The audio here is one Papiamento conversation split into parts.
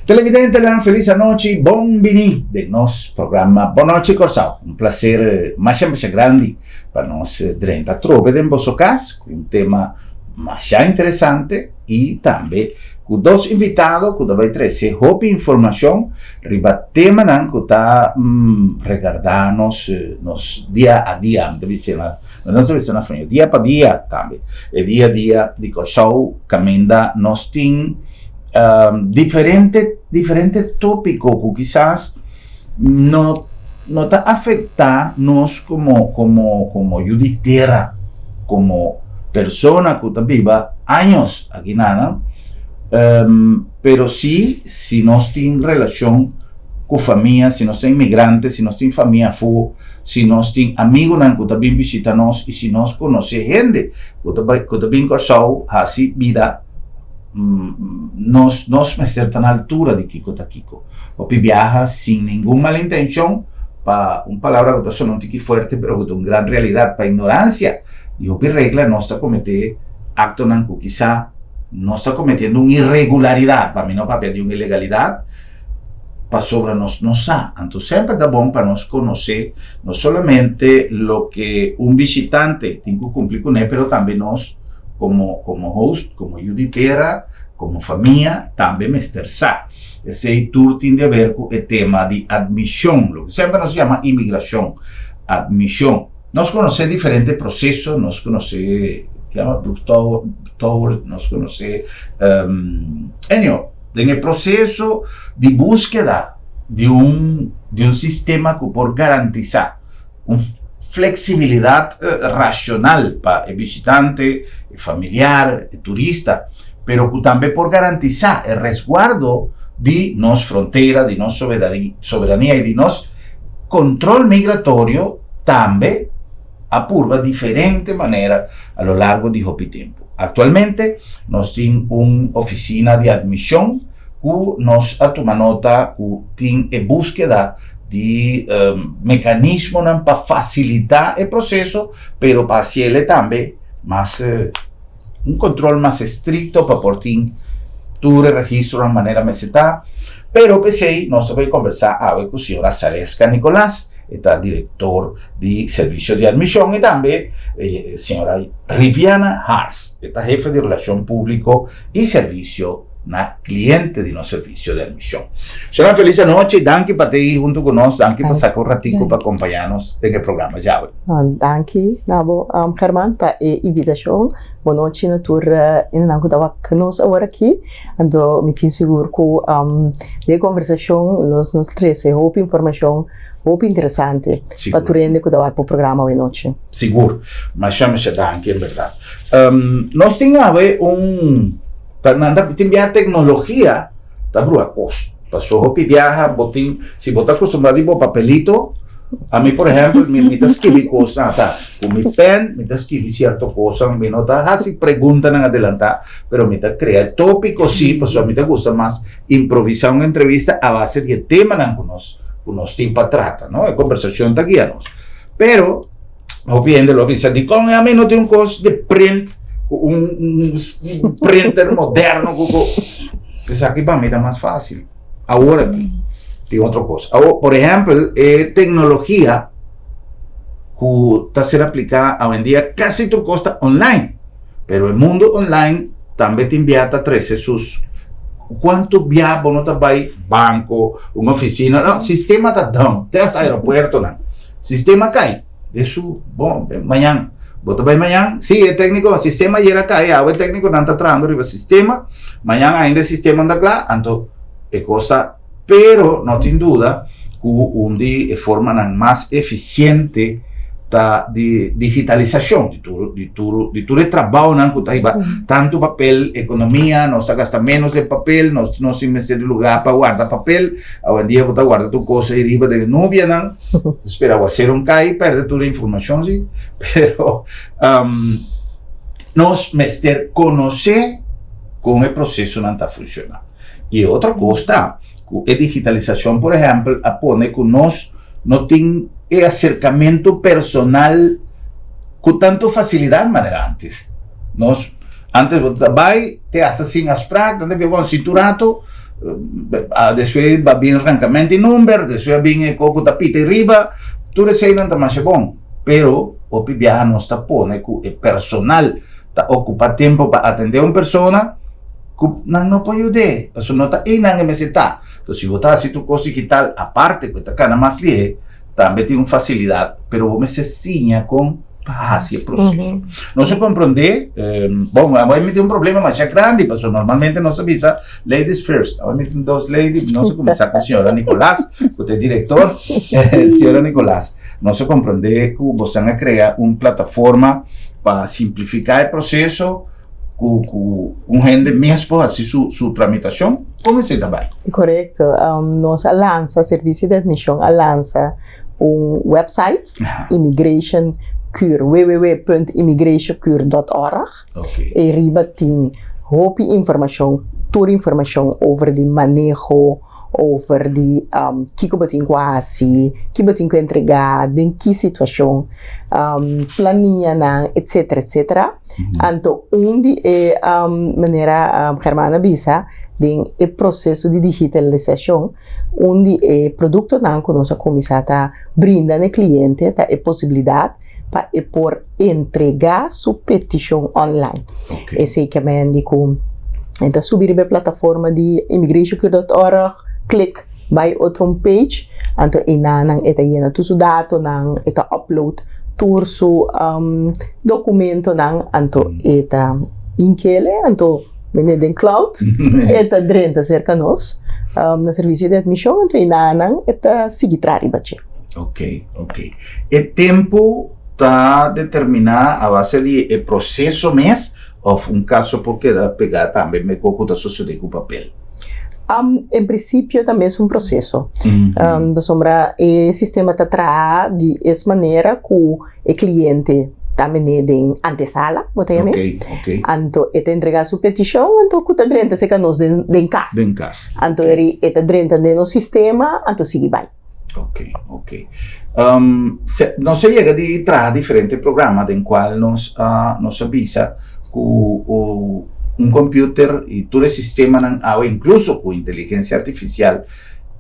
Televidentenan, felis anochi, bon bini den nos programa Bon Nochi Kòrsou. Un plaser masha masha grandi pa nos drenta atrobe den boso kas ku un tema masha interesante i tambe ku dos invitado ku ta bai trese hopi informashon riba temanan ku ta regardá nos nos dia a dia, mi ta bisa na nos ta bisa na spañó dia pa dia tambe, e dia a dia di Kòrsou kaminda nos tin. Diferente diferente tópiko ku kisas no no ta afektá nos komo komo komo yu di tera, komo persona ku ta biba años aki nan, pero si si nos tin relashon ku famia, si nos ta inmigrante, si nos tin famia afó, si nos tin amigunan ku ta bin bishita nos i si nos konosé hende ku ta bai ku ta bin Kòrsou hasi bida. Nos nos mester ta na altura di kiko ta kiko. Hopi biaha sin ningun mal intencion, pa un palabra ku ta sona un tiki fuerte pero ku ta un gran realidad, pa ignorancia di hopi regla nos ta comete actonan ku kisa nos ta cometiendo un irregularidad, pa mi no papia di un ilegalidad, pasobra nos no sa. Anto semper ta bon pa nos conoce no solamente loke un bishitante tin ku cumpli cune pero tambe nos Komo komo host, komo yu di tera, komo famia tambe mester sa. Esei tur tin di haber ku e tema di admishon, loke semper nos yama imigrashon, admishon. Nos konosé diferente proseso, nos konosé ke yama Brook Tower, nos konosé anyhow, den e proseso di búskeda di un di un sistema ku por garantisá Un flexibilidad racional pa e bishitante, e familiar, e turista, pero cu tambe por garantisa e resguardo di nos frontera, di nos soberania y di nos control migratorio tambe a purba diferente manera a lo largo di hopi tempo. Actualmente nos tin un oficina di admision cu nos a tuma nota cu tin e buskeda di mekanismonan pa fasilitá e proseso, pero pa hasiel tambe mas un kontrol mas estrikto pa por tin tur e registronan manera mester ta. Pero p'esei nos ta bai kombersá awe ku señora Saleska Nicolas, e ta direktor di Servisio di Admishon i tambe señora Riviana Hars, e ta hefe di Relashon Públiko i Servisio na cliente di nos servicio di admision. Señora, feliz anochi, danki pa te hunto cu nos, danki pa saca un ratico pa acompaña nos den e programa djawe. Danki na bo German pa e invitacion. Bon nochi na tur hendenan cu ta wak nos awor aki. Anto mi tin sigur cu den e conversacion nos nos trece hopi informacion hopi interesante pa tur hende cu ta wak bo programa awe nochi. Sigur. Masha masha danki en berdad. Nos tin awe un Ta nan ta tin biaha tecnologia ta brua cos. Paso hopi biaha bo tin, si bo ta acostumbrá di bo papelito, ami por ehempel mi mi ta skibi cosnan ata cu mi pen, mi ta skibi cierto cosnan, mi no ta haci preguntanan adelantá, pero mi ta crea tópico sí, pasobra mi ta gusta mas improvisá un entrevista a base di e temanan cu nos cu nos tin pa trata, no? E conversacion ta guia nos. Pero. Hopi hende lo bisa, dikon ami no tin un kos di print, ku un printer moderno ku ku. Esaki pa mi ta mas fácil. Awor aki tin otro kos. Awor, por ehèmpel, e teknologia ku ta ser apliká awendia, kasi tur kos ta online. Pero e mundu online tambe tin bia ta trese sus kuantu bia bo no ta bai banko, un ofisina, no, sistema ta down, te hasta aeropuertonan. Sistema kai. Esu, bon, mañan. Bo ta bai mañan? Sí, e técnico, sistema ayer a kai, awe técniconan ta trahando riba sistema. Mañan ainda e sistema no ta kla, anto e kos ta, pero no tin duda ku un di e formanan mas eficiente ta di digitalisashon di tur di tur di tur e trabounan ku ta hiba tantu papel, ekonomia, nos ta gasta ménos den papel, nos no sin mester di lugá pa warda papel. Awendia bo ta warda tur kos ei riba den e nubianan. Spera aguacero un kai perde tur e informacion si. Pero nos mester conoce con e procesonan ta funciona. Y e otro cos ta cu e digitalisacion por ehempel a pone cu nos no tin e acercamento personal cu tanto facilidad manera antes. Nos antes bo ta bay te hasta sin afspraak, nan ta bisa bon sinti un rato. Despues ba bin rankamento di number, despues a bin e koko ta pita riba, tur eseinan ta masha bon. Pero hopi biaha nos ta pone ku e personal ta okupa tempu pa atendé un persona ku nan no por yud'é, pasobra no ta einan e mester ta. Entonces si bo ta hasi tur kos digital, aparte ku e ta kana mas lihé, tambe tin un fasilidat, pero bo mester siña kon pa hasi e proseso. Nos a komprondé, bon, awor mi tin un problema masha grandi, pasobra normalmente nos a bisa ladies first, awor mi tin dos lady, nos a kuminsá ku señora Nicolas, ku ta e direktor, señora Nicolas, nos a komprondé ku bosan a krea un plataforma pa simplifiká e proseso, ku ku un hende mes por hasi su su tramitashon, kon esei ta bai? Korekto, nos a lansa, Servisio di Atmishon a lansa un website, Immigration Cur, www.immigrationcur.org. E riba tin hopi informashon, tur informashon over di maneho, over di kiko bo tin ku hasi, ki bo tin ku entregá, den ki situashon, planianan, etsetera, etsetera. Anto un di e manera Germán a bisa den e proseso di digitalisashon, un di e produktonan ku nos a kuminsá ta brinda na e kliente ta e posibilidat pa e por entregá su petishon online. Esei ke men di ku e ta subi riba e plataforma di immigrationcur.org, klik bai otro un page, anto einanan e ta yena tur su datonan, e ta upload tur su documentonan, anto e ta inkele, anto mene den cloud, e ta drenta cerca nos na servicio di admision, anto einanan e ta sigui traha riba dje. Ok, ok. E tempo ta determina a base di e proceso mes of un caso por keda pega tambe meko cu ta sucede cu papel? En principio ta mes un proceso. Pasobra e sistema ta traha di es manera cu e cliente ta mene den antesala, bo ta yam'e. Anto e ta entrega su peticion, anto cu ta drenta cerca nos den cas. Anto e ta drenta den nos sistema, anto sigui bay. Ok, ok. Nos a yega di traha diferente programa den cual nos a nos a bisa cu un computer y tur e sistemanan awe incluso cu inteligencia artificial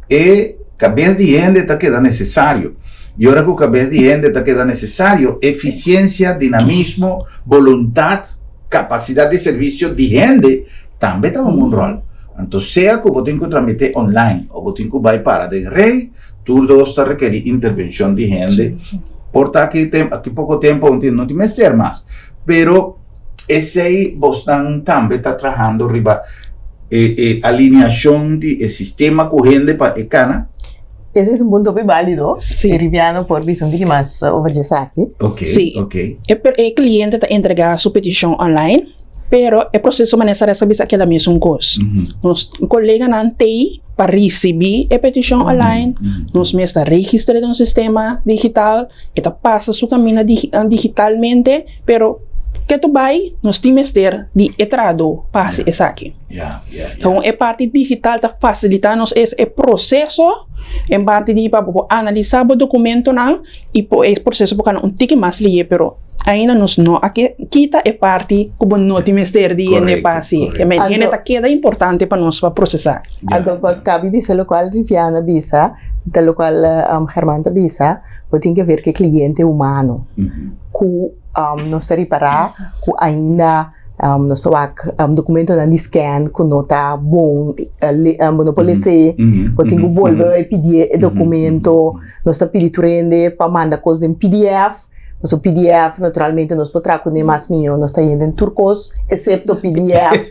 e cabes di hende ta keda necesario. Y ora cu cabes di hende ta keda necesario, eficiencia, dinamismo, boluntad, Capacidad di servicio di hende tambe ta hunga un rol. Anto sea cu bo tin cu tramite online o bo tin cu bay para den rey, tur dos ta rekeri intervencion di hende. Por ta aki tem aki poco tempo no tin no tin mester mas. Pero esey bosnan tambe ta trahando riba e e alineacion di e sistema cu hende pa e cana. Ese es un punto hopi válido. Sí. Riviano por bisa un tiki mas over di esaki. Ok, Sí. ok. E, per- e cliente ta entrega su peticion online, pero e proceso manera Saresa bisa keda mesun cos. Nos coleganan tei pa ricibi e peticion online, nos mes ta registra den un sistema digital, e ta pasa su camina digi- digitalmente, pero ketu bai nos tin mester di e trahador pa haci esaki. Ya, ya, ya. Então, e parte digital ta facilita nos es e proceso en parte di pa bo analisa bo documentonan y po e proceso por cana un tiki mas lihe, pero ainda nos no a ke kita e parti cu bo no tin mester di hende pa haci. Correcto, Ke men hende Anto ta keda importante pa nos pa procesa. Ya, Anto pa ya. cabi bisa locual Riviana bisa, ta locual German ta bisa, bo tin ke ver cu e cliente humano cu nos ta ripara cu ainda Nos ta wak documentonan di scan cu no ta bon, bo no por lese, bo tin cu bolbe bai pidi e documento. Nos ta pidi tur hende pa manda cos den pdf, pasobra pdf naturalmente nos por traha cune mas miyo, nos ta yendo den tur cos excepto pdf.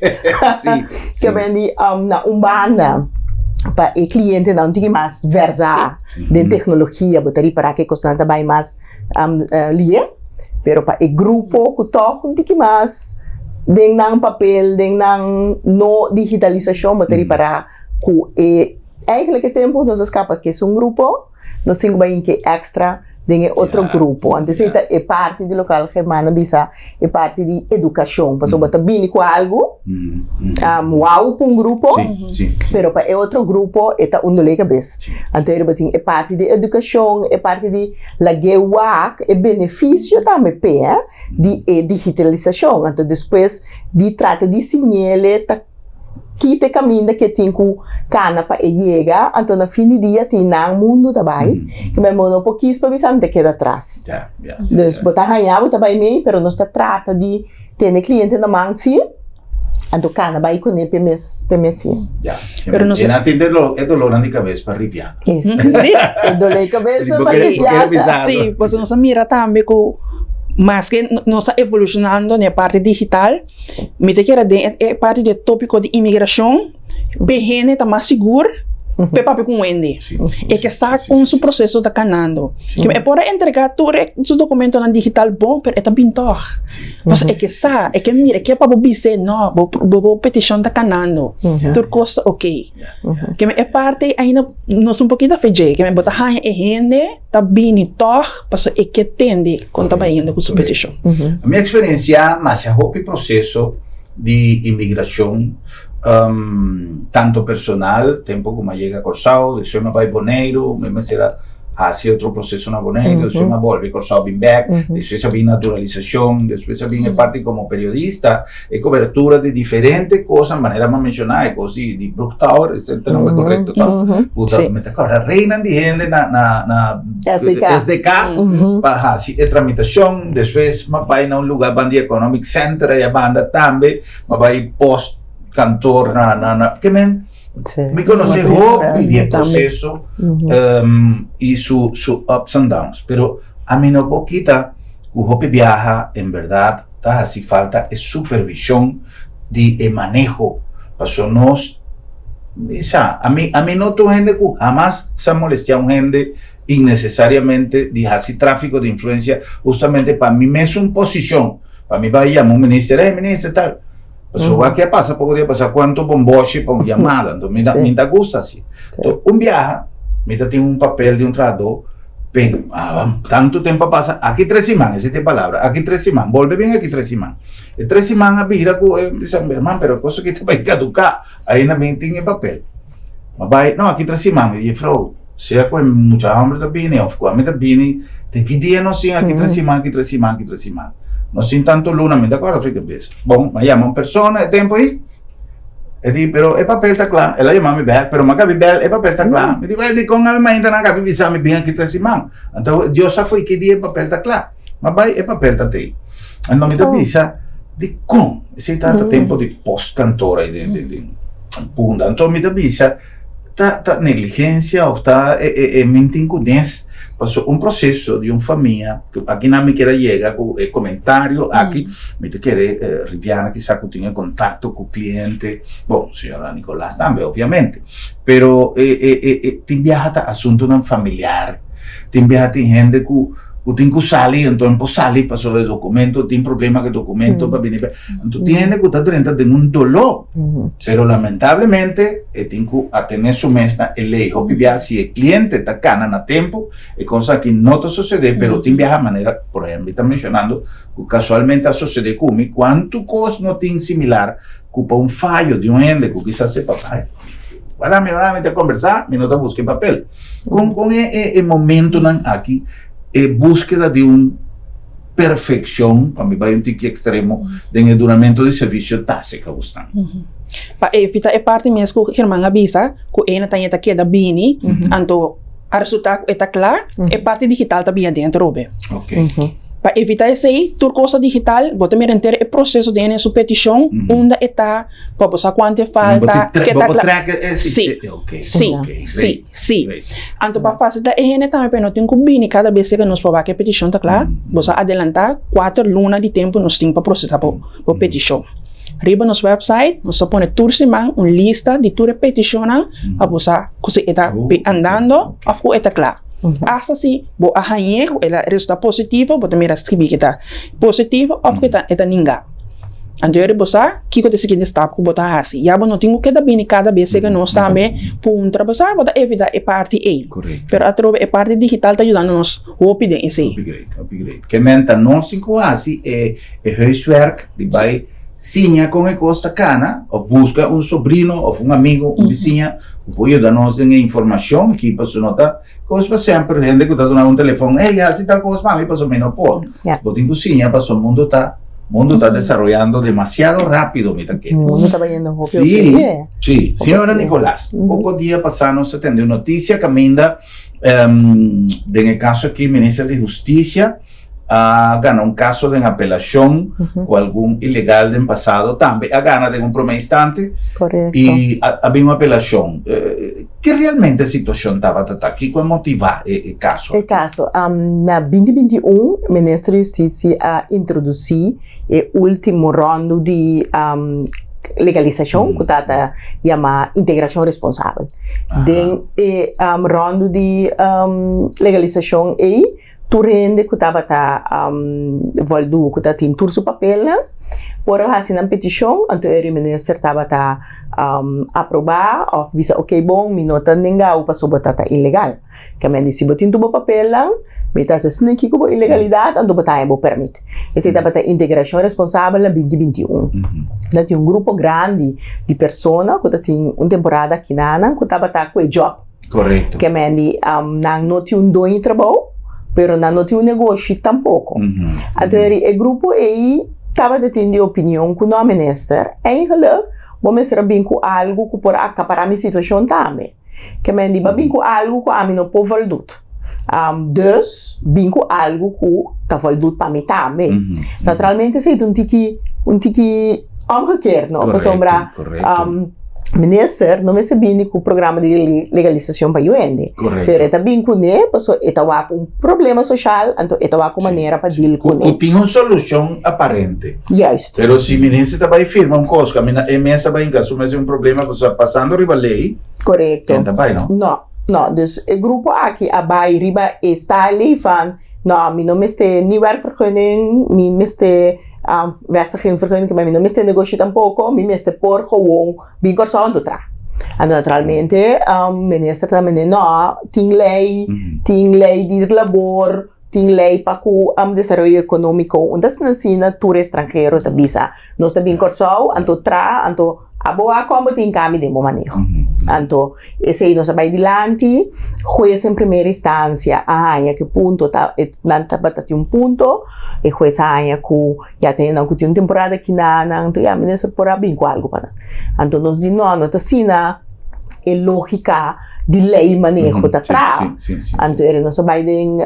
Ke men di na un banda pa e clientenan tin mas versa den tecnologia, bo ta ripara ke cosnan ta bai mas lié, pero pa e grupo ku tòg un tiki mas den nan papel, den nan no digitalisashon, bo ta ripará ku e eigenlijk e tempu nos a skapa ku esun grupo, nos tin ku bai hinka e èkstra den e otro grupo. Anto esei ta e parti di lokal Germán a bisa, e parti di edukashon, pasobra bo ta bini ku algu wou pa un grupo, pero pa e otro grupo e ta un dolé kabes. Anto bo tin e parti di edukashon, e parti di lag'é wak e benefisio tambe p'e di e digitalisashon. Anto despues di trata di siñ'el ta. Ki ta e kaminda ku e tin ku kana pa e yega, anto na fin di dia tin nan mundu ta bai, ku men bo no por kis pa bisa mi ta keda atras. Dus bo ta haña bo ta bai mei, pero nos ta trata di tene e kliente na man si, anto kana bai kuné p'e mes p'e mes si. Ya. Pero nos... E nan tin e dolornan di kabes pa Riviana. Sí. E dolor di kabes pa Riviana. Sí, pasobra nos a mira tambe ku maske nos ta evolushonando na e parti digital, Mi ta kere den e parti di e tópiko di imigrashon, p'e hende ta mas sigur p'e papia ku un hende. E ke sa kon su proseso ta kanando. E por a entregá tur e su dokumentonan digital bon, pero e ta bin tòg. Pasobra e ke sa, e ke mira, e ke pa bo bis'é, no, bo bo petishon ta kanando, tur kos ta oké. Ke e parti ainda nos un pokito fe dje, ke bo ta haña e hende ta bini tòg pasobra e ke tende kon ta bayendo ku su petishon. Mi a eksperensiá masha hopi proseso di imigrashon, tanto personal, tempu ku mi a yega Kòrsou, despues mi a bai Boneiru, mi mester a hasi otro proseso na Boneiru, despues mi a bolbe Kòrsou bin bèk, despues a bin naturalisashon, despues a bin e parti komo periodista. E cobertura di diferente cosnan, manera mi a menciona, e cos di Brug Tower, esei ta nomber correcto toch? Cu ta, mi ta corda reinan di hende na, na, na SDK. SDK pa haci e tramitacion. Despues mi a bay na un lugar banda di Economic Center aya banda tambe, mi a bay post kantoor na, na, na, ke men, mi conoce hopi di e proceso y su, su ups and downs, pero ami no por kita cu hopi biaha en berdad ta hasi falta e supervision di e maneho paso nos mi sa ami ami no ta un hende ku hamas sa molestia un hende innecesariamente di hasi trafico di influencia hustamente pa mi mesun posicion pa mi bai yama un minister ey minister tal paso wak a pasa poko dia pasa kuanto bomboshi pa un yamada anto mi mi ta gusta asi un biaha mi ta tin un papel di un trahador. Pen, tantu tempu a pasa, aki tres siman, esei ta e palabra, aki tres siman, bolbe bin aki tres siman. E tres siman a bira ku e bisa, herman, pero e kos aki ta bai kaduká, ainda mi tin e papel. Mi a bai, no, aki tres siman, mi di, jefrou, sea ku e mucha hòmber ta bini òf ku ami ta bini, te ki dia nos tin aki tres siman, aki tres siman, aki tres siman? Nos tin tantu luna, mi ta kòrda fika bes. Bon, mi a yama un persona e tempu ei. E di, pero e papel ta kla. El a yama mi bèk, pero mi a kabi bèl, e papel ta kla. Mi di, well, dikon ami mainta nan kabi bisa mi bin aki tres siman? Anto, Dios sa fo'i ki dia e papel ta kla. Mi a bai, e papel ta tei. Anto mi ta bisa, dikon? Esei tabata tempu di postkantoor ei den, den, den Punda. Anto mi ta bisa, ta, ta negligensia òf ta e, e, e mintin ku nes? Pasobra un proseso di un famia, ku akinan mi kier a yega ku e komentario aki, mi ta kere Riviana kisa ku tin e kontakto ku kliente, bon, señora Nicolas tambe obviamente, pero e e e e tin biaha ta asuntunan familiar, tin biaha tin hende ku ku tin ku sali, anto no por sali pasobra e dokumento, tin problema ku e dokumento pa bini bek, anto tin hende ku ta drenta den un doló. Pero lamentablemente e tin cu atene su mes na e ley. Hopi biaha si e cliente ta cana na tempo e cosa aki no ta sucede, pero tin biaha manera por ehemplo mi ta mencionando cu casualmente a sucede cu mi, cuanto cos no tin similar cu pa un fayo di un hende cu kisas sepa ay wara mi ora mi ta conversa mi no ta busca e papel. Con con e e momentonan aki e buskeda di un perfeccion, pa mi bai un tiki extremo, den e duramento di servicio ta seca gustan. Pa evita e parti mes cu German a bisa, cu e na ta keda bini, anto a resulta cu e ta cla, e parti digital ta bini adentro robe. Pa evita esey, tur cosa digital, bo ta mira henter e proceso den su peticion, unda e ta, pa bo sa cuanto e falta, ke ta cla. Si, si, si. Sí. Anto pa fasilitá e hende tambe pa e no tin ku bini kada bes ku nos por wak e petishon ta kla, bo sa adelantá kuater luna di tempu nos tin pa prosesá bo bo petishon. Riba nos wèpsait nos ta pone tur siman un lista di tur e petishonnan pa bo sa ku si e ta andando òf ku e ta kla. Asta si bo a hañ'é ku el a resultá positivo, bo ta mira skibí ku e ta positivo òf ku e ta ningá. Anto yori bo sa kiko ta e siguiente stap ku bo ta hasi. Ya bo no tin ku keda bini kada bes seka nos tambe puntra bo sa bo ta evita e parti ei. Korekto. Pero atrobe e parti digital ta yudando nos hopi den esei. Hopi great, hopi great. Ke men ta nos tin ku hasi e e huiswerk di bai siña kon e kos ta kana òf buska un sobrino òf un amigo, un bisiña ku por yuda nos den e informashon aki pasobra no ta kos pa semper hende ku ta duna un telefòn, ey hasi tal kos pa mi pasobra mi no por. Bo tin ku siña pasobra mundu ta. Mundu ta desaroyando demasiado rápido, mi ta kere. Mundu ta bayendo hopi Sí, hopi eh. sí. Señora Hopi. Nicolás, poko dia pasá nos a tende un notisia kaminda den e kaso aki Minister di Hustisia a gana un kaso den apelashon ku algun ilegal den pasado tambe a gana den un promé instante Korekto. i a bin un apelashon. Ki realmente e situashon tabata ta? Kiko a motivá e kaso E aki? kaso, na 2021 Minister di Hustisia a introdusí e último ròndu di legalisashon ku ta ta yamá integrashon responsabel. Den e ròndu di legalisashon ei Tur hende ku tabata vòldu ku ta tin tur su papelnan por a hasi nan petishon, anto e minister tabata aprobá òf bisa oke bon mi no ta nenga bo pasobra bo ta ta ilegal. Kemende si bo tin tur bo papelnan mi ta hasi sniki ku bo ilegalidat anto bo ta haña bo pèrmit. Esei tabata integrashon responsabel na binti 21. Ta tin un grupo grandi di persona ku ta tin un temporada akinanan ku tabata ku e jòb. Correcto. Ke men di nan no tin un doño trabou, pero nan no tin un negoshi tampoco. Anto e grupo ei tabata tin di opinion ku no minister, eigenlijk bo mester a bin ku algu ku por akapará mi situashon tambe. Ke men di bo a bin ku algu ku ami no por voldoet. Dus bin ku algu ku ta voldoet pa mi tambe. Naturalmente esei ta un tiki un tiki omgekeerd no, pasobra minister no mester bini ku programa di legalisashon pa yu hende, pero e ta bin kuné pasobra e ta wak un problema soshal anto e ta wak un manera pa deal kuné. Ku tin un solushon aparente. Juist. Pero si minister ta bai firma un kos ku e mes ta bai hinka su mes den un problema pasobra pasando riba lei. Korekto. E ta bai no. No. No, dus e grupo aki a bai riba e style van, no, mi no mester ni werkvergunning, mi mester vestigingsvergunning, mi no mester negoshi tampoco, mi mester por gewoon bin Kòrsou anto traha. Anto naturalmente minister ta mende, no, tin lei, tin lei di labor, tin lei pa ku desaroyo ekonómiko. Un ta asina asina tur estranhero ta bisa, nos ta bin Kòrsou anto traha, anto abo a kon bo tin kambio den bo maneho. Anto esei nos a bai dilanti, hues en primera instansia a haña ku e punto ta nan tabata tin un punto, e hues a haña ku ya tene nan ku tin un temporada kina nan, anto ya minister por a bin ku algu pa nan. Anto nos di no, no ta asina e lógika di lei maneho ta traha. Anto ere nos a bai den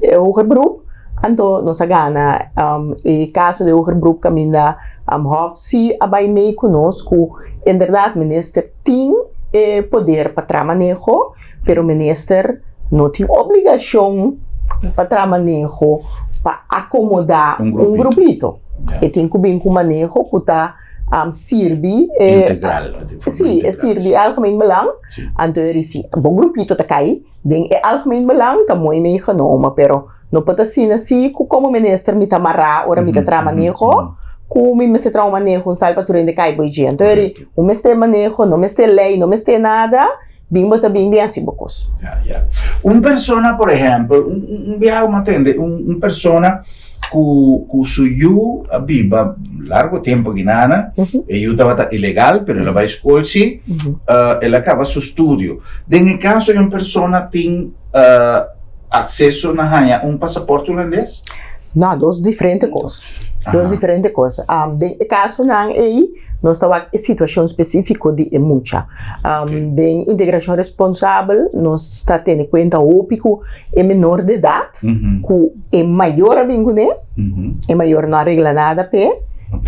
e hoger beroep, anto nos a gana e kaso den hoger beroep kaminda Hof si a bai mei ku nos ku inderdat minister tin e poder pa traha maneho, pero minister no tin obligashon pa traha maneho pa akomodá un grupito. E tin ku bin ku maneho ku ta sirbi e Integral, di forma sí, e integral, sirbi sí, sí. algemeen belang. Sí. Anto e risi bo grupito ta kai den e algemeen belang ta mooi meegenomen, pero no por ta asina si ku komo minister mi ta mará ora mi ta traha maneho ku mi mester traha un maneho un sal pa tur hende kai bo dje. Anto e ri un mester maneho, no mester lei, no mester nada, bin bo ta bin bin hasi bo kos. Ya, ya. Un persona, por ehèmpel, un, un, un biaha mi a tende un, un persona ku, ku su yu a biba largo tempu Guinana, e yu tabata ilegal, pero el a bai skol sí, el a kaba su studio. Den e kaso di un persona tin akseso na haña un pasaporte hulandes? No, dos diferente kos. Dos diferente kos. Den e kasonan ei, nos ta wak e situashon spesífiko di e mucha. Den integrashon responsabel nos ta tene kuenta hopi ku e menor de edat, ku e mayor a bin kuné, e mayor no a regla nada p'e,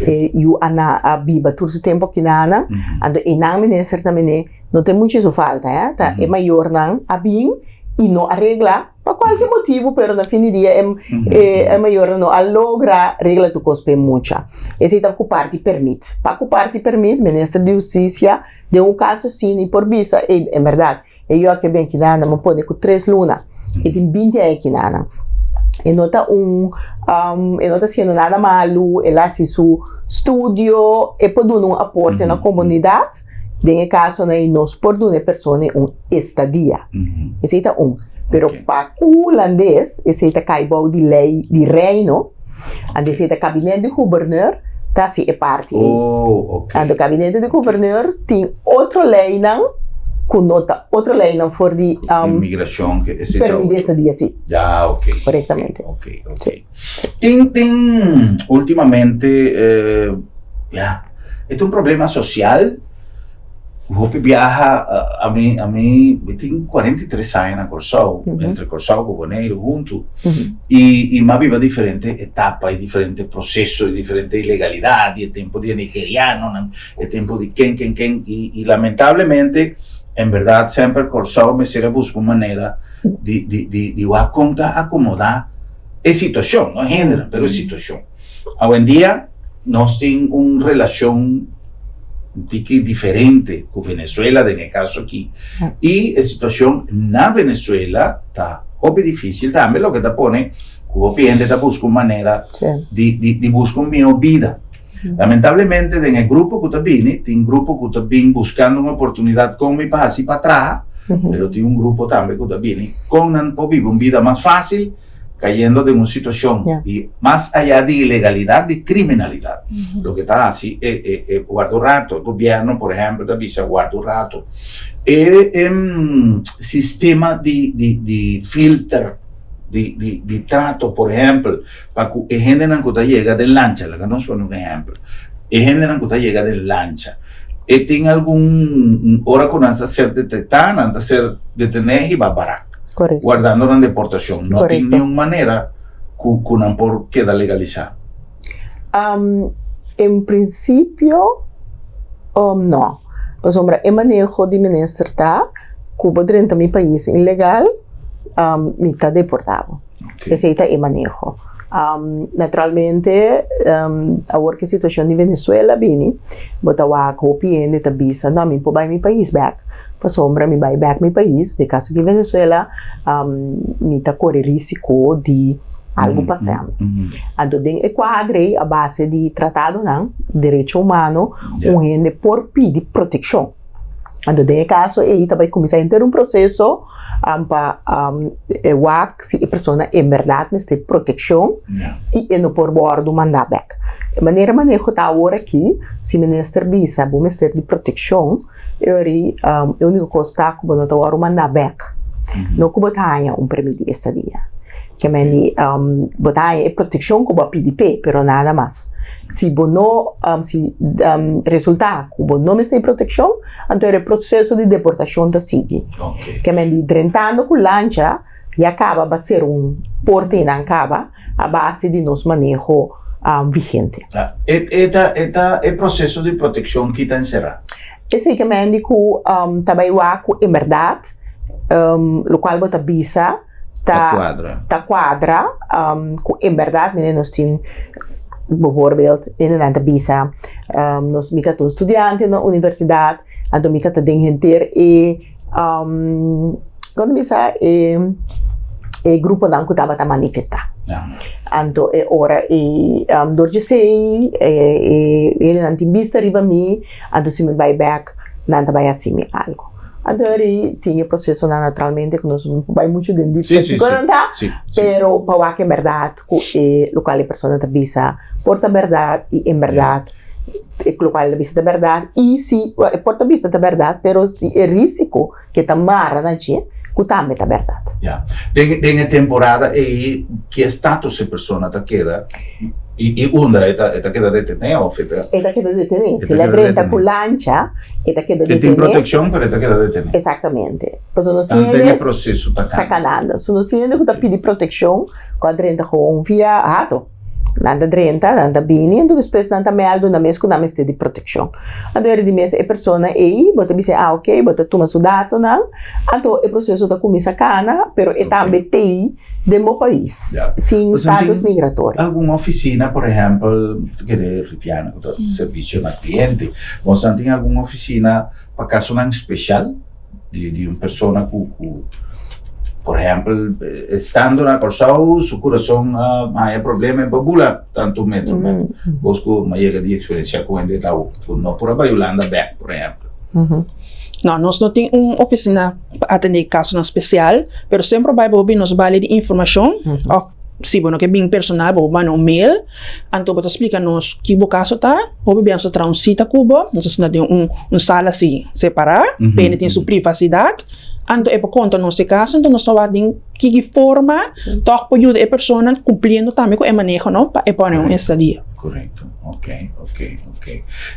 e yu a na a biba tur su tempu akinana, anto einan minister ta mene no ta e mucha su falta, ta e mayornan a bin i no a regla. Pa kualke motibu, pero na fin di dia e e mayornan no a logra regla tur kos pa e mucha. Esei ta ku parti permit. Pa ku parti permit, Minister di Hustisia den un kaso asina i por bisa, ey, en bèrdat, e yu aki a bin akinan, nan a pone ku tres luna, e tin binti aña akinan. E no ta un, e no ta hasiendo nada malu, el a hasi su studio, e por duna un aporte na komunidat. Den e kasonan ei nos por duna e persona un estadia. Esei ta un. Pero pa ku hulandes esei ta kai bou di lei di reino, anto esei ta kabinet di gubernur ta hasi e parti ei. Anto kabinet di gubernur tin otro leinan. ku no ta otro leinan for di Inmigrashon ke esei ta permit otro. estadia si. Ya, ok. Korektamente. Ok, ok. Tin tin ultimamente ya e ta un problema sosial hopi biaha ami ami mi tin 43 aña na Kòrsou entre Kòrsou ku Boneiru huntu i i mi a biba diferente etapa i diferente proseso i diferente ilegalidat i e tempu di e nigerianonan e tempu di ken ken ken i i lamentablemente en bèrdat semper Kòrsou mester a buska un manera di di di di wak kon ta akomodá e situashon no hendenan pero e situashon. Awendia nos tin un relashon tiki diferente ku Venezuela den e kaso aki i e situashon na Venezuela ta hopi difísil tambe loke ta pone ku hopi hende ta buska un manera di di di buska un mihó bida. Lamentablemente den e grupo ku ta bini tin grupo ku ta bin buskando un oportunidat kon mi pa hasi pa traha pero tin un grupo tambe ku ta bini kon nan por biba un bida mas fásil cayendo den un situacion di mas allá di ilegalidad, di criminalidad. Loke ta haci e, e, e guarda un rato, e gobierno por ehempel ta bisa guarda un rato. E, e sistema di, di, di filter, di, di, di trato por ehempel, pa cu e hendenan cu ta yega den lancha, laga nos pone un ehempel, e hendenan cu ta yega den lancha, e tin algun ora cu nan ta ser detecta, nan ta ser detene y ba barak. Correcto. Guardando nan deportacion. No tin Correcto. niun manera cu cu nan por keda legalisa. Um, en principio, um, no. Pasobra e maneho di minister ta cu bo drenta mi pais ilegal, um, mi ta deporta bo. Ok. Esey ta e maneho. Um, naturalmente, um, awor cu e situacion di Venezuela bini, bo ta wak hopi hende ta bisa, no, mi por bay mi pais bek, pasobra mi bay bek mi pais, den caso di Venezuela, um, mi ta core risico di algo pasa mi. Anto den e cuadro ey, a base di tratadonan, derecho humano, un hende por pidi proteccion. Anto den e caso ey ta bay cuminsa henter un proceso pa e wak si e persona en berdad mester proteccion y e no por wordo manda bek. E manera maneho ta awor aki, si minister bisa bo mester di proteccion, e ora e unico cos ta cu bo no ta wordo manda bek, no cu bo ta haya un permit di estadia. Ke men di bo ta haña e protekshon ku bo a pidi p'e, pero nada mas. Si bo no, si resultá ku bo no mester di protekshon, anto e proseso di deportashon ta sigui. Ke men di drentando ku lancha ya kaba ba ser un porte i nan kaba a base di nos maneho vigente. E ta e ta e proseso di protekshon ki ta enserá? Esei ke men di ku ta bai wak ku en bèrdat lokual bo ta bisa. Ta kuadra. Ta kuadra ku en bèrdat mene nos tin bijvoorbeeld hendenan ta bisa nos mi ta un studiante na universidat anto mi ta ta den henter e kon ta bisa e e gruponan ku tabata manifestá. Anto e ora ei dor djesei e hendenan tin bista riba mi anto si mi bai bèk nan ta bai hasi mi algu. Anto eri tin e procesonan naturalmente ku nos no por bai muchu den dip kiko nan ta, pero pa wak en bèrdat ku e lokual e persona ta bisa por ta bèrdat i en bèrdat e lokual el a bisa ta bèrdat i si e por ta bisa ta bèrdat pero si e risiko ke ta mara na dje ku tambe ta bèrdat. Ya. Den den e temporada ei ki estatus e persona ta keda i i unda e ta e ta keda detené òf e ta. E ta keda detené. Si el a drenta ku lancha e ta keda detené. E tin protekshon pero e ta keda detené. Exactamente. Pasobra nos tin hende. Tanten e proseso ta kana. Ta kanando. So nos tin hende ku ta pidi protekshon ku a drenta gewoon via hato. Nan ta drenta, nan ta bini, anto despues nan ta mèldu nan mes ku nan mester di protekshon. Anto ora di mes e persona ei bo ta bisa ah ok bo ta tuma su datonan, anto e proseso ta kuminsá kana pero e tambe t'ei den bo pais sin status migratorio. Algun ofisina por ehèmpel, ta kere Riviana ku ta servisio na kliente, boso nan tin algun ofisina pa kasonan speshal? Di di un persona ku ku por ehèmpel estando na Kòrsou su kurason a haña problema e por bula tantu metro mes. Bos ku a yega di eksperensiá ku hende ta ku no por a bai Hulanda bèk por ehèmpel. No, nos no tin un ofisina pa atendé kasonan spesial, pero semper bai bo bin nos bali di informashon òf. Si bo no ke bin personal bo por manda un mail, anto bo ta splika nos ki bo kaso ta, hopi bia nos ta traha un sita ku bo, nos ta sinta den un un sala asi separá, pa hende tin su privasidat, anto e por konta nos e kaso, anto nos ta wak den ki forma tòg por yuda e persona kumpliendo tambe ku e maneho no pa e pone un estadia. Korekto, ok, ok, ok.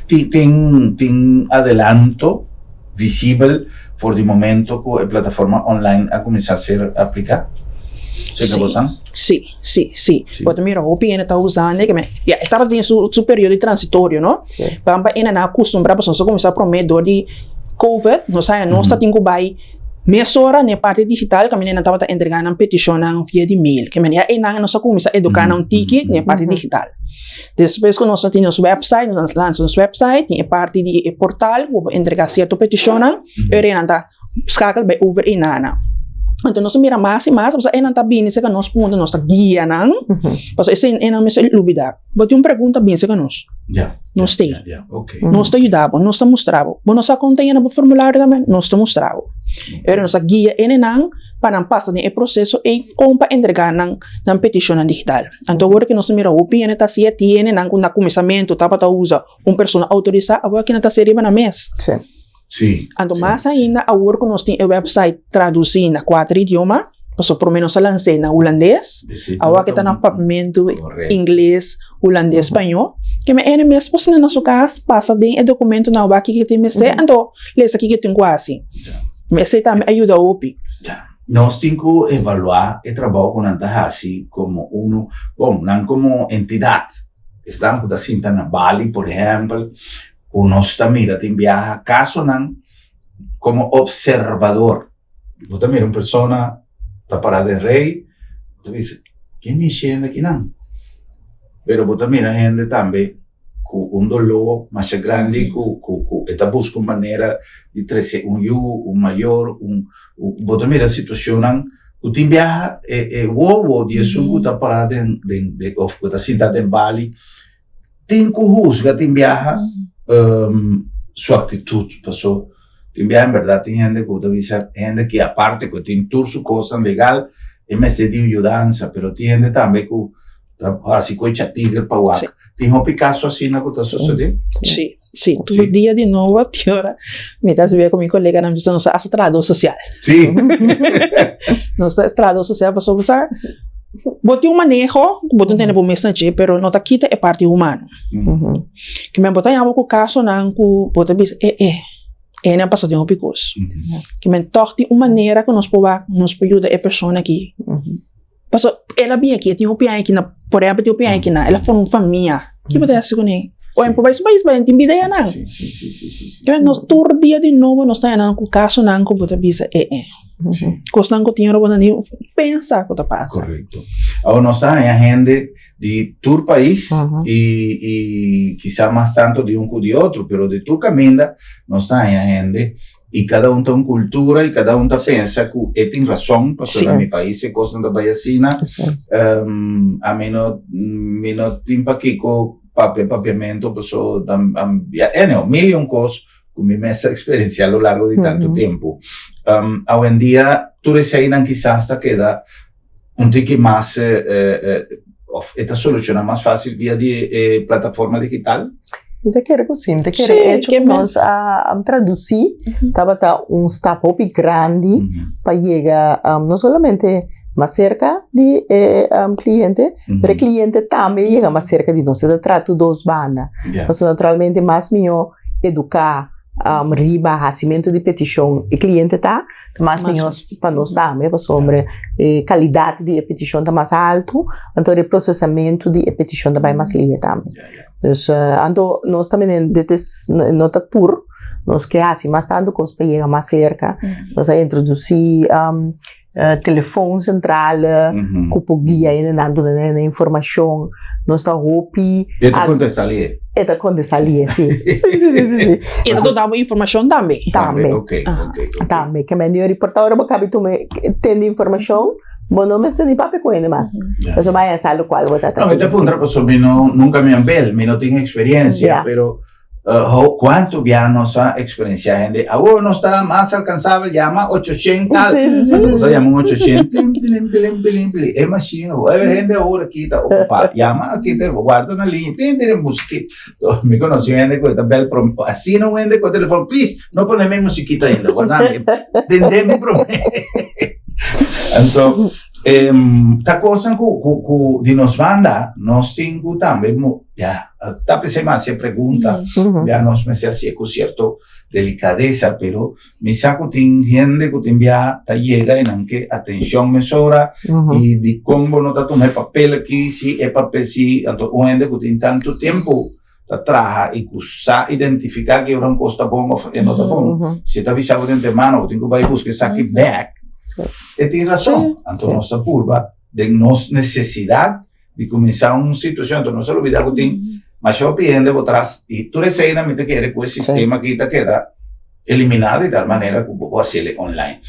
Tin tin tin adelanto visibel for di momento ku e plataforma online a kuminsá ser apliká? Serka bosan? Sí, sí, sí. Bo ta mira hopi hende ta usando e, ya e tabata den su su periodo di transitorio, no? Pan pa hende nan a kustumbrá pasobra nos a kuminsá promé dor di covid, nos haña nos ta tin ku bai mesora na e parti digital kaminda nan tabata entregá nan petishonnan via di mail. Ke manera einan nos a kuminsá eduká nan un tiki na e parti digital. Despues ku nos a tin nos website, nos a lansa nos website, tin e parti di e portal ku bo por entrega sierto petishonnan, e ora nan ta skakel bai over einan. Anto nos a mira mas i mas, pasobra einan ta bini serka nos punto, nos ta guia nan, pasobra esei einan mester lubida. Bo tin un pregunta bini serka nos. Nos t'ei. Nos ta yuda bo, nos ta mustra bo. Bo no sa kon ta yena bo formulario tambe, nos ta mustra bo. E ora nos a guia einan pa nan pasa den e proseso ei kon pa entrega nan nan petishonnan digital. Anto awor ke nos ta mira hopi hende ta hasi e tin hendenan ku na kuminsamentu tabata usa un persona outorisá, awor aki nan ta hasi riba nan mes. Sí. Anto mas ainda awor ku nos tin e website tradusí na kuater idioma, pasobra promé nos a lans'é na hulandes, awor aki ta na papiamentu, ingles, hulandes, spañó, ke men hende mes por sinta na su kas, pasa den e dokumentonan wak kiko tin mester, anto lesa kiko tin ku hasi. Esei tambe a yuda hopi. Nos tin ku evaluá e trabou ku nan ta hasi komo unu, bon, nan komo entidat. Esnan ku ta sinta na Bali, por ehèmpel, ku nos ta mira tin biaha kasonan komo opservador. Bo ta mira un persona ta pará den rei, bo ta bisa, ken mishi hende akinan? Pero bo ta mira hende tambe ku un doló masha grandi ku ku ku e ta buska un manera di trese un yu, un mayor, un bo ta mira situashonnan ku tin biaha e e wowo di esun ku ta pará den den den òf ku ta sinta den bali tin ku husga tin biaha su aktitut paso tin biaha en bèrdat tin hende ku ta bisa hende ki aparte ku tin tur su kosnan legal e mester di un yudansa pero tin hende tambe ku Ta hasi ku e chatiger pa wak. Tin hopi kaso asina ku ta sosodé? Sí, sí. Tur dia di nobo tin ora mi ta sibi ku mi koleganan bisa nos ta hasta trahadó sosial. Sí. Nos ta trahadó sosial pasobra sa bo tin un maneho ku bo ta tene bo mes na dje pero no ta kita e parti humano. Ke men bo ta yama ku kasonan ku bo ta bisa e e e nan pasa den hopi kos. Ke men tòg tin un manera ku nos por wak nos por yuda e persona aki. Paso el a bin aki, e tin hopi aña aki na, por ehempel, tin hopi aña aki na, el a forma un famia. Ki bo ta hasi kuné? O en por bai su pais bai, tin bida yanan. Sí, sí, sí, sí, sí, sí. Kaya nos tur dia di nobo nos ta yanan ku kasonan ku bo ta bisa e e. Sí. Kosnan ku tin ora bo no ni pensa ku ta pasa. Korekto. Awor nos ta haña hende di tur pais i i kisa mas tantu di un ku di otro, pero di tur kaminda nos ta haña hende I kada un ta un kultura i kada un ta pensa ku e tin rason, pasobra na mi pais e kosnan ta bai asina. Ami no mi no tin pakiko papia papiamentu paso anyhow mil i un kos ku mi mes a eksperensiá lo largo di tantu tempu. Awendia tur eseinan kisas ta keda un tiki mas of e ta soluciona mas facil via di e plataforma digital? Mi ta kere ku si, mi ta kere e hecho ku nos a tradusi tabata un stap hopi grandi pa yega no solamente mas serka di e kliente, pero e kliente tambe yega mas serka di nos. E ta trata dos banda. Pasobra naturalmente mas mihó eduká riba hasimentu di petishon e kliente ta, Mas mihó pa nos tambe pasobra e kalidat di e petishon ta mas altu, anto e prosesamentu di e petishon ta bai mas lihe tambe. Dus anto nos ta menen dit is no ta tur, nos ke hasi mas tantu kos pa yega mas serka, nos a introdusí telefon sentrale ku por guia hendenan duna nan informashon, nos ta hopi. E ta kontestá lihe. E ta kontestá lihe, si. Si, si, si, si. E ta duna bo informashon tambe. Tambe. Ok, ok, ok. Tambe. Ke men di ori por ta ora bo kabi tuma tende informashon, bo no mester ni papia ku hende mas. Ya. Pasobra bo a sa lokual bo ta No, mi ta puntra pasobra mi no, nunka mi a bel, mi no tin eksperensia, pero. Ho, cuanto bia nos a experiencia hende, awor nos ta mas alcanzabel, llama 800, Sí, sí, Anto bo sí. ta llama un 800, tling, tling, tling, tling, tling. E machine, ho, e hende awor aki ta ocupa, llama aki, te guarda na liña, tling, tling, musiquita. So, mi conoci un hende cu ta bel prom, asina un hende cu telefon, please, no pone mi musiquita ainda, guarda mi, tende mi prome. Anto, ta cosnan cu, cu, cu di nos banda, nos tin cu tambe mu, ya, ta p'esei mi haci e pregunta, ya nos mester hacié cu cierto delicadeza, pero mi sa cu tin hende cu tin bia ta yega y nan ke atencion mesora y dicon bo no ta tuma e papel aki, si e papel si, anto un hende cu tin tanto tempo ta traha y cu sa identifica ki ora un cos ta bon of e no ta bon, si e ta bisa bo di antemano bo tin cu bay busca esaki bek, e tin razon, anto nos ta purba den nos necesidad di cuminsa un situacion, anto nos a lubida cu tin masha hopi hende bo tras y tur eseinan mi ta kere cu e sistema aki ta keda elimina di tal manera cu bo por haciele online.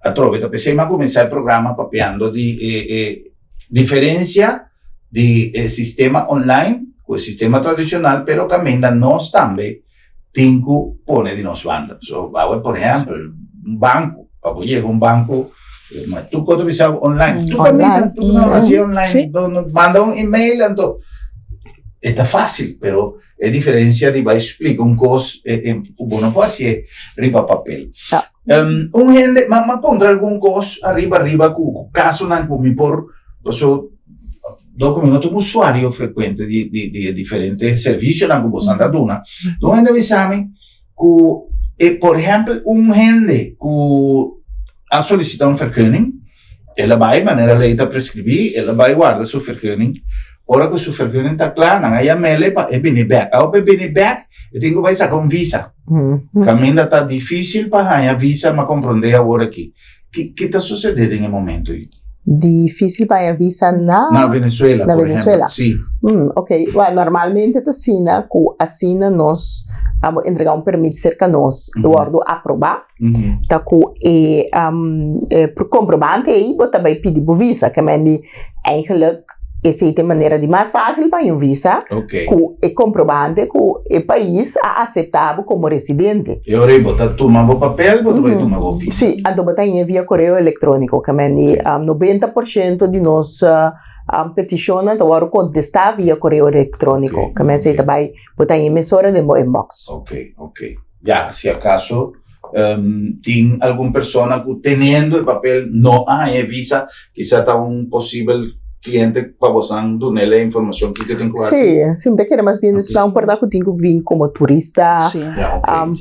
Atrobe ta pesey mi a cuminsa e programa papiando di e e diferencia di e sistema online cu e sistema tradicional, pero caminda nos tambe tin cu pone di nos banda. So, awe por ehempel, un banco, pa bo yega un banco, ma tur cosa ta bisa online. Tur caminda, tur no, haci online. No, no, manda un email, anto e ta facil, pero e diferencia di bai splica un cos, e, e, cu bo no por hacié riba papel. Un hende, ma, ma puntra algun cos ariba riba cu, cu casonan cu mi por, paso, Dor ku mi no ta un usuario frekuente di di di e diferente servisionan ku boso ta duna, un hende a bisa mi ku e por ehèmpel un hende ku a solisitá un vergunning, el a bai manera lei ta preskribí, el a bai warda su vergunning, ora ku su vergunning ta kla nan a yam'el pa e bini bèk, awor pa e bini bèk e tin ku bai saka un visa, kaminda ta difísil pa haña visa mi a komprondé awor aki. Ki ki ta sucede den e momento ei? Difícil pa haña visa na. Na Venezuela, Na por Venezuela. ehempel. Sí. Ok. Well, normalmente ta asina ku asina nos a bo entrega un permit serka nos, e wòrdu aprobá, ta ku e e komprobante ei bo ta bai pidi bo visa. Ke men di eigenlijk Esei ta e manera di mas fásil pa haña un visa ku e komprobante ku e pais a aseptá bo komo residente. E ora ei bo ta tuma bo papel, bo ta bai tuma bo visa. Sí, anto bo ta haña via koreo elektróniko. Ke men di 90% di nos petishonnan ta wòrdu kontestá via koreo elektróniko. Ke men esei ta bai, bo ta haña mesora den bo inbox. Ok, ok. Ya, si akaso tin algun persona ku teniendo e papel no a haña e visa, kisa ta un posibel kliente pa bosan dun'el e informashon kiko tin ku hasi. Sí, sí, mi ta kere mas bien esnan por ta ku tin ku bin komo turista,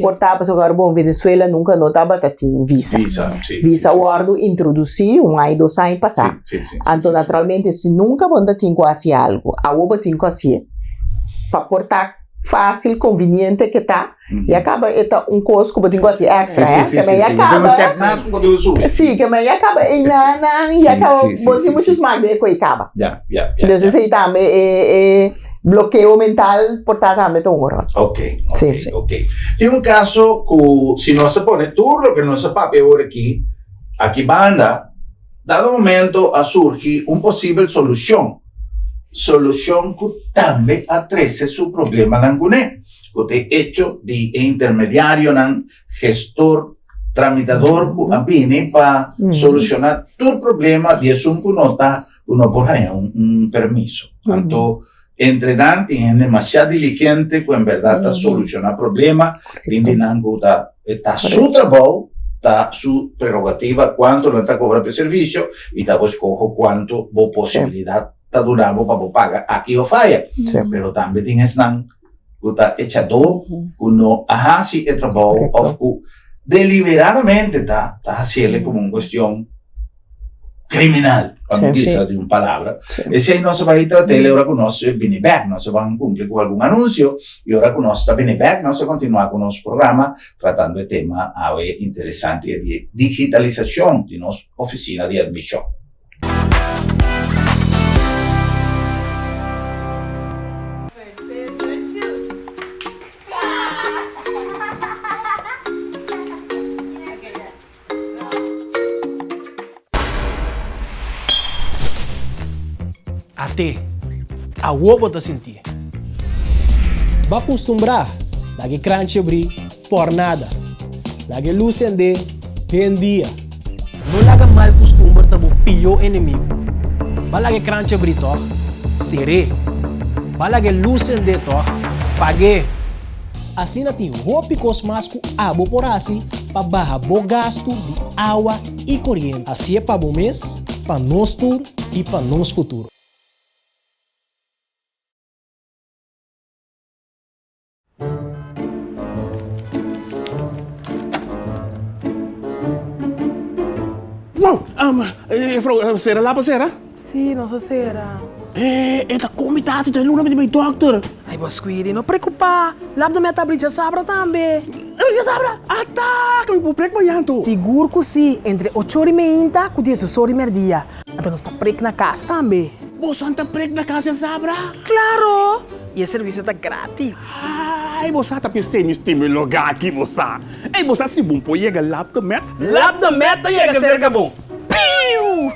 por ta pasobra awor bon Venezuela nunka no tabata tin visa. Visa, sí. Visa a wòrdu introdusí un aña, dos aña pasá. Anto naturalmente si nunka bo no ta tin ku hasi algu, awor bo tin ku hasié pa por ta fásil, konviniente ke ta. Ya kaba e ta un kos ku bo tin ku hasi extra, Sí, eh? sí, Ke sí, men ya sí. Bo tin un kaba. step mas ku bo tin ku subi. Sí, ke men ya kaba e nanan, ya Sí, kaba sí, sí, bo tin sí, muchu sí. smak den e ku e kaba. Ya, ya, ya, Dus ya. esei tambe e e blokeo mental por ta tambe ta un ròl. Ok, ok, Sí. ok. Tin un kaso ku si nos a pone tur loke nos a papia awor aki, aki banda, dado momento a surgi un posibel solushon, solushon ku tambe a trese su problemanan kuné. Ku ta e echo di e intermediarionan, gestor, tramitador ku a bini pa solushoná tur problema di esun ku no ta, ku no por haña un permiso. Anto, entre nan tin hende masha diligente ku en bèrdat ta solushoná problema, tin di nan ku ta, e ta su trabou, ta su prerogativa kuantu nan ta kobra pa e servisio i ta bo eskoho kuantu bo posibilidat ta duna bo pa bo paga aki òf aya. Pero tambe tin esnan ku ta echadó ku no a hasi e trabou òf ku deliberadamente ta ta hasiel komo un kuestion kriminal, pa mi bisa di un palabra. Esei nos a bai trat'el ora ku nos bini bèk. Nos a ban kumpli ku algun anunsio i ora ku nos ta bini bèk nos a kontinuá ku nos programa tratando e tema awe interesante di digitalisashon di nos ofisina di atmishon. At'é, awor bo ta sintié. Bo a kustumbrá. Laga e kranchi abrí, pòrnada. Laga e lus sendé den dia. No laga mal kustumber ta bo pió enemigu. Ba laga e kranchi abrí tòg? Ser'é. Ba laga e lus sendé tòg? Pag'é. Asina tin hopi kos mas ku abo por hasi pa baha bo gastu di awa i koriente. Hasié pa bo mes, pa nos tur i pa nos futuro. Wow! Juffrouw, sera lapa sera? Sí, nos a sera. E ta kon mi ta hasi djai luna mi ta bai dokter. Ay, bo Squiri, no preocupa. Lap de mi a tabli djasabra tambe. Djasabra? Ata! Ka mi por prek mañan to. Sigur ku sí, entre ocho ora i meinta ku diesdos ora i merdia. Anto nos ta prek na kas tambe. Bosan ta prek na kas djasabra? Klaro! I e servisio ta gratis. Ay, bo sa ta pis'é mi stima e lugá aki, bo sa. Ey, bo sa si bon por yega Lap de Met? Lap de Met ta yega serka bo. Piu!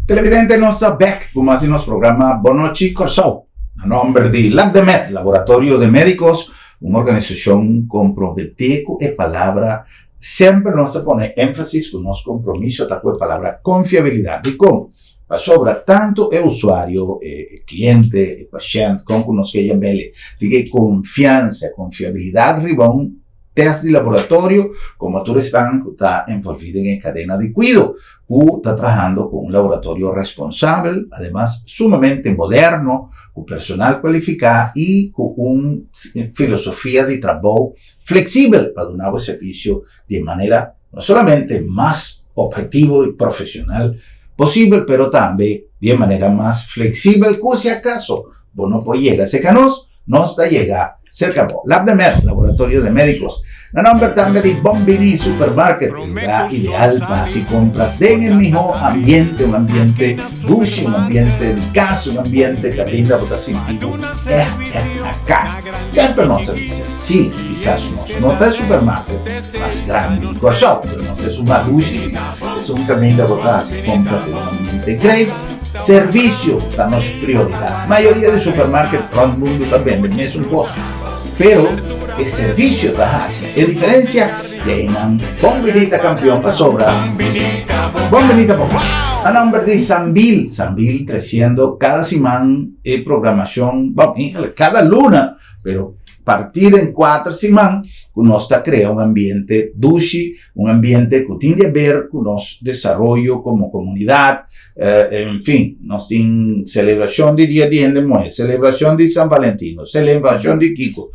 Televidente nos ta bek ku mas di nos programa Bon Nochi Kòrsou. Na nòmber di LabdeMed, Laboratorio de Médicos, un organisashon komprometí ku e palabra Semper nos ta pone énfasis ku nos kompromiso ta ku e palabra konfiabilidat. Dikon? Pasobra tantu e usuario, e kliente, e pashènt, kon ku nos ke yam'el, tin e konfiansa, e konfiabilidat riba un tèst di laboratorio komo tur esnan ku ta envolví den e kadena di kuido ku ta trahando ku un laboratorio responsabel, ademas sumamente moderno, ku personal kualifiká i ku un filosofia di trabou Flexibel pa duna bo servicio di e manera no solamente mas obhetivo y profesional posibel pero tambe di e manera mas flexibel cu si acaso bo no por yega cerca nos, nos ta yega cerca bo. Labdemed, Laboratorio de Medicos, na nomber tambe di Bombini Supermarket, e lugar ideal pa haci compras den e miho ambiente, un ambiente dushi, un ambiente di cas, un ambiente caminda bo ta sinti bo echt echt na cas. Semper nos ta bisa, sí, kisas nos no ta e supermarket mas grandi di Kòrsou, pero nos ta esun mas dushi sí. Esun kaminda bo ta hasi kompras den un ambiente great. Servisio ta nos prioridat. Mayoria di supermarket rònt mundu ta bende mesun kos, pero e servisio ta hasi e diferensia i einan Bon Bini ta kampion pasobra Bon Bini ta bon. A nòmber di Sambil, Sambil tresiendo kada siman. E programacion, bon, eigenlijk cada luna, pero parti den cuater siman, cu nos ta crea un ambiente dushi, un ambiente cu tin di haber cu nos desaroyo como comunidad, en fin, nos tin celebracion di Dia di Hende Muhe, celebracion di San Valentino, celebracion di kico.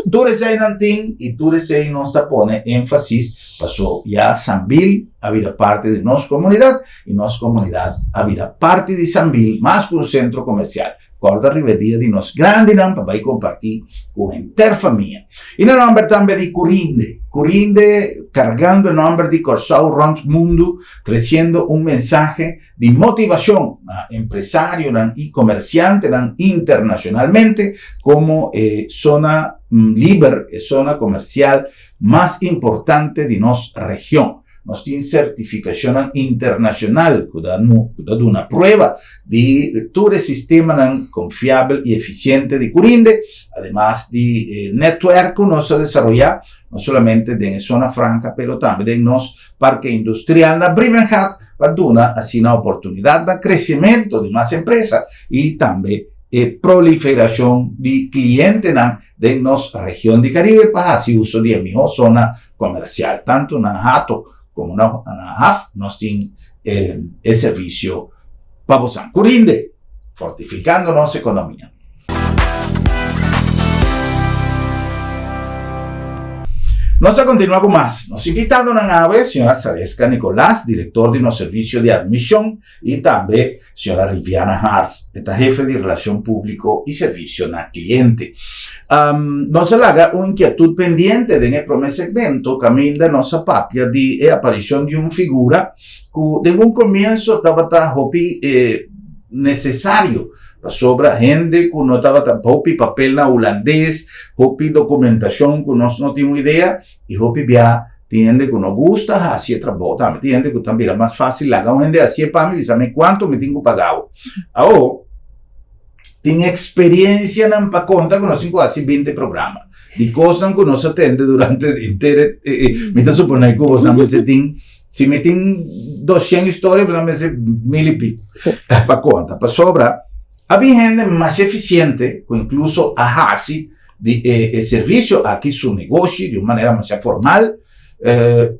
Tur eseinan tin y tur esei nos ta pone enfasis paso ya Sambil a bira parti di nos comunidad. I nos komunidat a bira parti di Sambil mas ku un sentro komersial. Kòrda riba e dia di nos grandinan pa bai kompartí ku henter famia. I na nòmber tambe di Curinde. Curinde kargando e nòmber di Kòrsou rònt mundu, tresiendo un mensahe di motivashon na empresarionan i komersiantenan internashonalmente komo e zona liber, e zona komersial mas importante di nos region. Nos tin sertifikashonnan internashonal ku ta ku ta duna prueba di tur e sistemanan konfiabel i efisiente di Curinde, ademas di e nètwèrk ku nos a desaroyá no solamente den e zona franka pero tambe den nos parke industrial na Brievengat pa duna asina oportunidat na kresementu di mas empresa i tambe. E proliferashon di klientenan den nos region di Karibe pa hasi uso di e mihó zona komersial. Tantu na Hato komo na Haf nos tin e servisio pa bosan. Ku rinde, fortifikando nos ekonomia. Nos a kontinuá ku mas. Nos invitadonan awe, señora Sareska Nicolaas, direktor di nos servisio di admishon, i tambe Señora Riviana Hars, e ta hefe di Relacion Publico y Servicio na Cliente. Nos a laga un inquietud pendiente den e prome segmento caminda nos a papia di e aparicion di un figura cu den un comienzo tabata hopi necesario pasobra hende cu no tabata hopi papel na Hulandes, hopi documentacion cu nos no tin un idea y hopi bia Tin hende ku no gusta hasi e trabou tambe. Tin hende ku ta bira mas fásil laga un hende hasié pa mi, bisa mi kuantu mi tin ku paga bo. Awor, tin eksperensianan pa konta ku nos tin ku hasi binti programa. Di kosnan ku nos a tende durante henter e, mi ta suponé ku boso a mester tin, si mi tin doshen historia, boso a mester mil i piku pa konta. Pasobra a bin hende mas efisiente ku inkluso a hasi di e servicio aki su negoshi di un manera masha formal,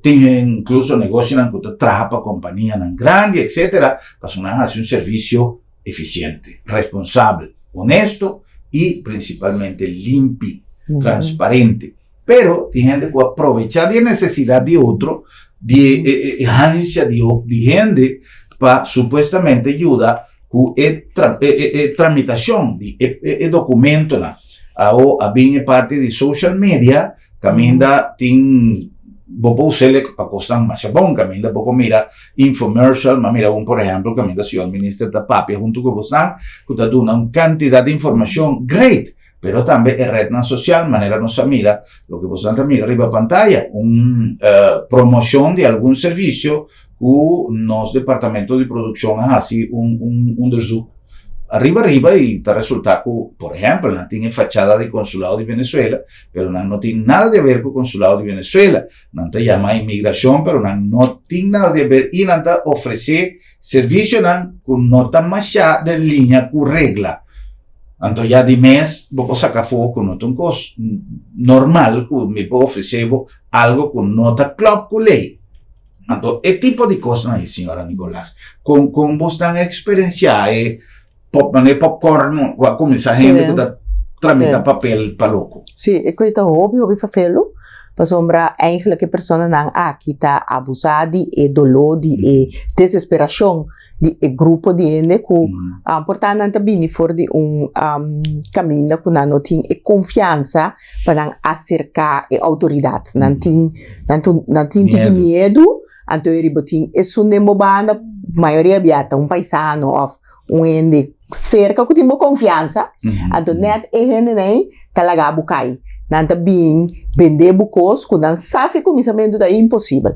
tin incluso negoshinan cu ta traha pa companianan grandi etcetera, pasobra nan haci un servicio eficiente, responsabel, honesto y principalmente limpi, transparente. Pero tin hende cu a probecha di e necesidad di otro, di e hansha di hende pa supuestamente yuda ku e e tramitashon di e e dokumentonan. Awo a bin e parti di social media kaminda tin bo por us'e pa kosnan masha bon, kaminda bo por mira infomercial, m'a mira un por ehèmpel kaminda señor minister ta papia huntu ku bosan ku ta duna un kantidat di informashon great. Pero tambe e rednan social, manera nos a mira, loke boso ta mira riba pantaya, un promocion di algun servicio cu nos departamento di produccion a haci un un onderzoek ariba ariba y ta resulta cu, por ehempel, nan tin e fachada di consulado di Venezuela, pero nan no tin nada di haber cu consulado di Venezuela. Nan ta yama inmigracion, pero nan no tin nada di haber y nan ta ofrece servicionan cu no ta masha den liña cu regla. Anto ya di mes bo por saca afó cu no ta un cos normal cu mi por ofrece bo algo cu no ta klop cu ley. Anto e tipo di cosnan ey, señora Nicolas, con con bo stan experiencia e pop mane popcorn cu a cuminsa hende cu ta tramita papel pa loco? Sí, e cu ta hopi hopi vervelu pasobra eigenlijk e personanan aki ta abusa di e dolor di e desesperacion di e grupo di hende ku por ta nan ta bini for di un kaminda ku nan no tin e konfiansa pa nan aserká e outoridat. Nan tin nan tin nan tin tiki miedu, anto e riba tin esun den bo banda, mayoria bia ta un paisano òf un hende serka ku tin bo konfiansa, anto nèt e hendenan ei ta laga bo kai. Nan ta bin bende bo kos ku nan sa fi kuminsamentu ta imposibel.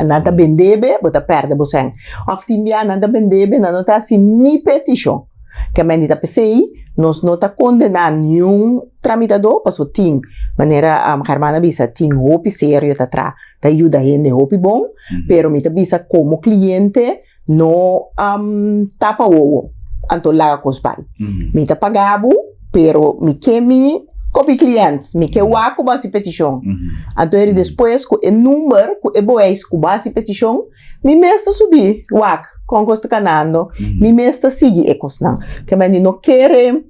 Nan ta bende be, bo ta pèrdè bo sèn. Òf tin bia nan ta bende be, nan no ta hasi ni petishon. Kementi ta p'esei nos no ta kondená niun tramitadó pasobra tin, manera Herman a bisa, tin hopi serio ta traha, ta yuda hende hopi bon, pero mi ta bisa komo kliente, No tapa wowo, anto laga kos bai. Mi ta paga bo, pero mi ke mi kopi client, mi ke wak ku bo hasi petishon. Anto eri despues ku e number ku e bewijs ku bo hasi petishon, mi mes ta subi wak kon kos ta kanando, mi mes ta sigui e kosnan. Ke men di no kere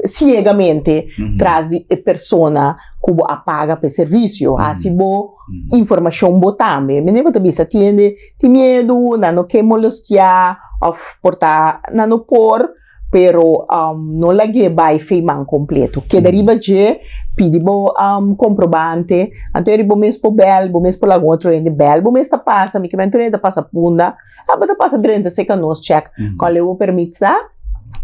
siegamente tras di e persona ku bo a paga pa e servisio. Hasi bo informashon bo tambe. Mene bo ta bisa tin hende tin miedu, nan no ke molestiá òf por ta nan no por, pero no lag'é bai feiman kompleto. Keda riba dje, pidi bo komprobante, anto eri bo mes por bèl, bo mes por laga un otro hende bèl, bo mes ta pasa, mi ke men tur hende ta pasa punda. Abo ta pasa drenta seka nos check cual e bo permit ta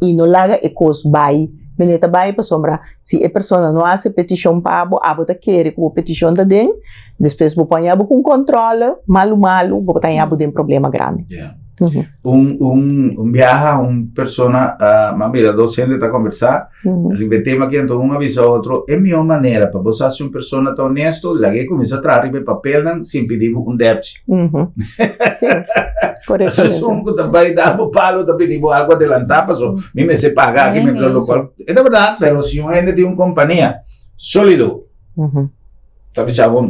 y no laga e cos bay. Mene ta bay pasobra si e persona no haci peticion pa abo, abo ta kere cu bo peticion ta den, despues bo por haña bo cu un controle malu malu, bo ta haña bo den problema grandi. Yeah. Un, un, un biaha, un persona, uh, ma mira, dos hende ta conversa, riba e tema aki, anto un a bisa otro, e mihó manera pa bo sa si un persona ta honesto, lag'é kuminsá traha riba e papelnan sin pidi bo un dèpchi. Sí, Paso esun ku ta bai dar bo palo ta pidi bo algu adelantá, paso mi mester paga aki, mi lo cual, e ta berdad, pero si un hende tin un kompania sólido, ta bisa bo,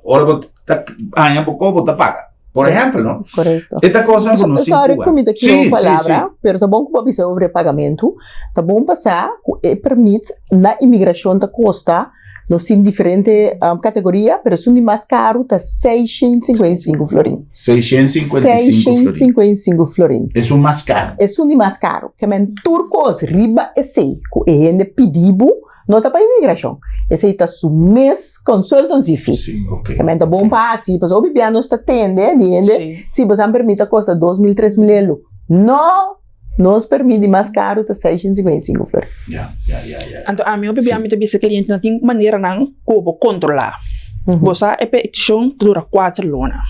ora bo ta haña bo kobo ta paga. Por ehempel, no? Correcto. Esta cosa ku nos Sorry ku mi ta kiro un palabra, pero ta bon ku bo a bisa over e pagamentu. Ta bon pa sa ku e permit na imigrashon ta kosta, nos tin diferente kategoria, pero esun di mas karu ta 655 florin. 655 florin. 655 florin. Esun mas karu. Esun di mas karu. Ke men tur kos riba esei ku e hende pidi bo, No ta pa imigrashon. Esei ta su mes consultancy fee. Sí, ok. Ke men ta bon pa hasi, pasobra hopi bia nos ta tende di hende, Sí. si boso a permit ta kosta 2000, 3000 elu. No! Nos permit di mas karu ta 655 florin. Ja, ja, ja, ja. Anto ami hopi bia mi ta bisa clientenan tin maneranan ku bo kontrolá. Bo sa e petishon ta dura kuater luna.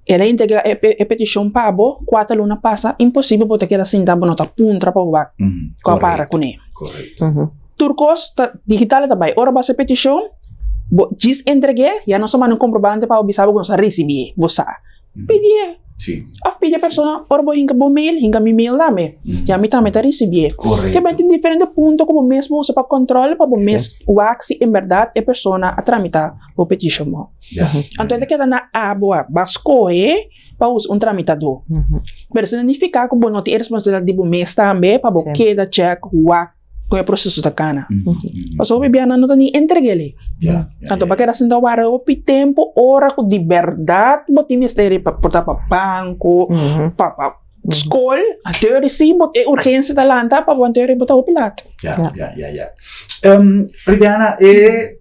El a integra e e petishon pa bo, kuater luna pasa, imposibel bo ta keda sinta bo no ta puntra pa bo wak ku a para kuné. Correcto. Tur kos ta digital ta bai. Ora bo hasi petishon, bo djis entreg'é, ya nos ta manda un komprobante pa bo bisa bo ku nos a risibié, bo sa. Pidié. Sí. Òf pidi e persona, ora bo hinka bo mail, hinka mi mail tambe. Ya mi tambe ta risibié. Correcto. Ke bai tin diferente punto ku bo mes bo usa pa kòntròl pa bo mes wak si en bèrdat e persona a tramitá bo petishon bo. Ja. Anto e ta keda na abo a bo a skohe pa usa un tramitadó. Pero esei no nifiká ku bo no tin e responsabilidat di bo mes tambe pa bo keda chèk wak kon e proseso ta kana. Pasobra hopi bia nan no ta ni entreg'é lei. Anto bo a keda sinta wara hopi tempu ora ku di bèrdat bo tin mester pa por ta pa banko, pa pa skol, anto e si bo e urgensia ta lanta pa bo anto bo ta hopi lat. Ya, ya, ya, ya. Riviana, e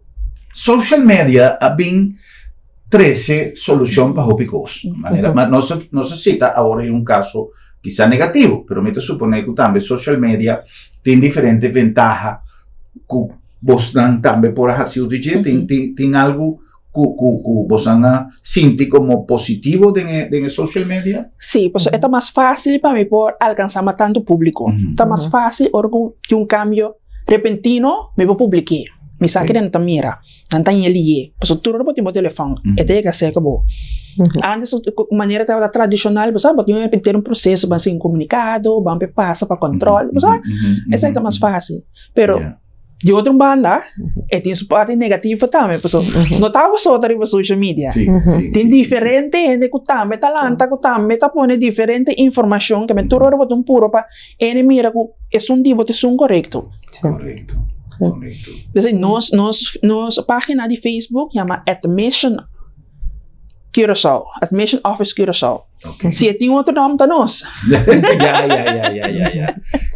social media a bin trese solucion pa hopi cos. Manera, ma nos, nos a cita awor un caso quizá negativo, pero mi ta supone cu tambe social media tin diferente ventaha cu bosnan tambe por a haci uso dje. Tin, tin, tin algo cu, cu, cu bosnan a sinti como positivo den e, den e social media? Sí, pasobra e ta mas fácil pa mi por alcansa mas tanto público. Ta mas fácil ora cu tin un cambio repentino, mi por publiké. Mi sa kende ta mira. Nan ta ñe lié. Pasobra tur ora bo tin bo telefòn, e ta yega serka bo. Antes ku manera tabata tradishonal, bo sa, bo tin henter un proseso, ban sigui un komunikado, ban pe pasa pa kòntròl, bo sa. Esaki ta mas fásil. Pero di otro banda, e tin su parti negativo tambe, pasobra no ta abo so ta riba social media. Tin diferente hende ku tambe ta lanta, ku tambe ta pone diferente informashon, ke men tur ora bo ta un puro pa Ene mira ku esun di bo ta esun korekto. Korekto, korekto. P'esei nos, nos, nos página di Facebook yama Admission Curaçao, Admission Office Curaçao. Ok. Si e tin otro nòm ta nos. Ya, ya, ya, ya, ya, ya.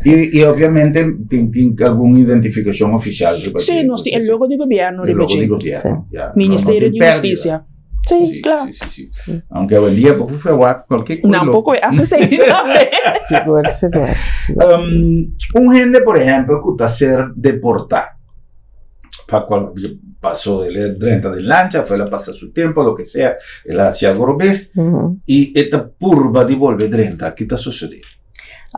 I, i obviamente tin, tin algun identifikashon ofisial riba Sí, dje, nos tin e sí. logo di gobièrnu E riba logo di dje. gobièrnu, ya. No, no Ministerio tin di pèrdida. Hustisia. Sí, Sí, kla. sí, sí, sí. Aunke awendia poco fue wak cualquier Nan culo. poco e hace sei tambe. Sigur, sigur, sigur. Um, un hende, por ejemplo, ku ta ser deportá, pa cual pasó el e drenta den lancha, fue la pasa su tiempo, lo que sea, el a haci algo robes, y e ta purba di bolbe drenta, ki ta sucede?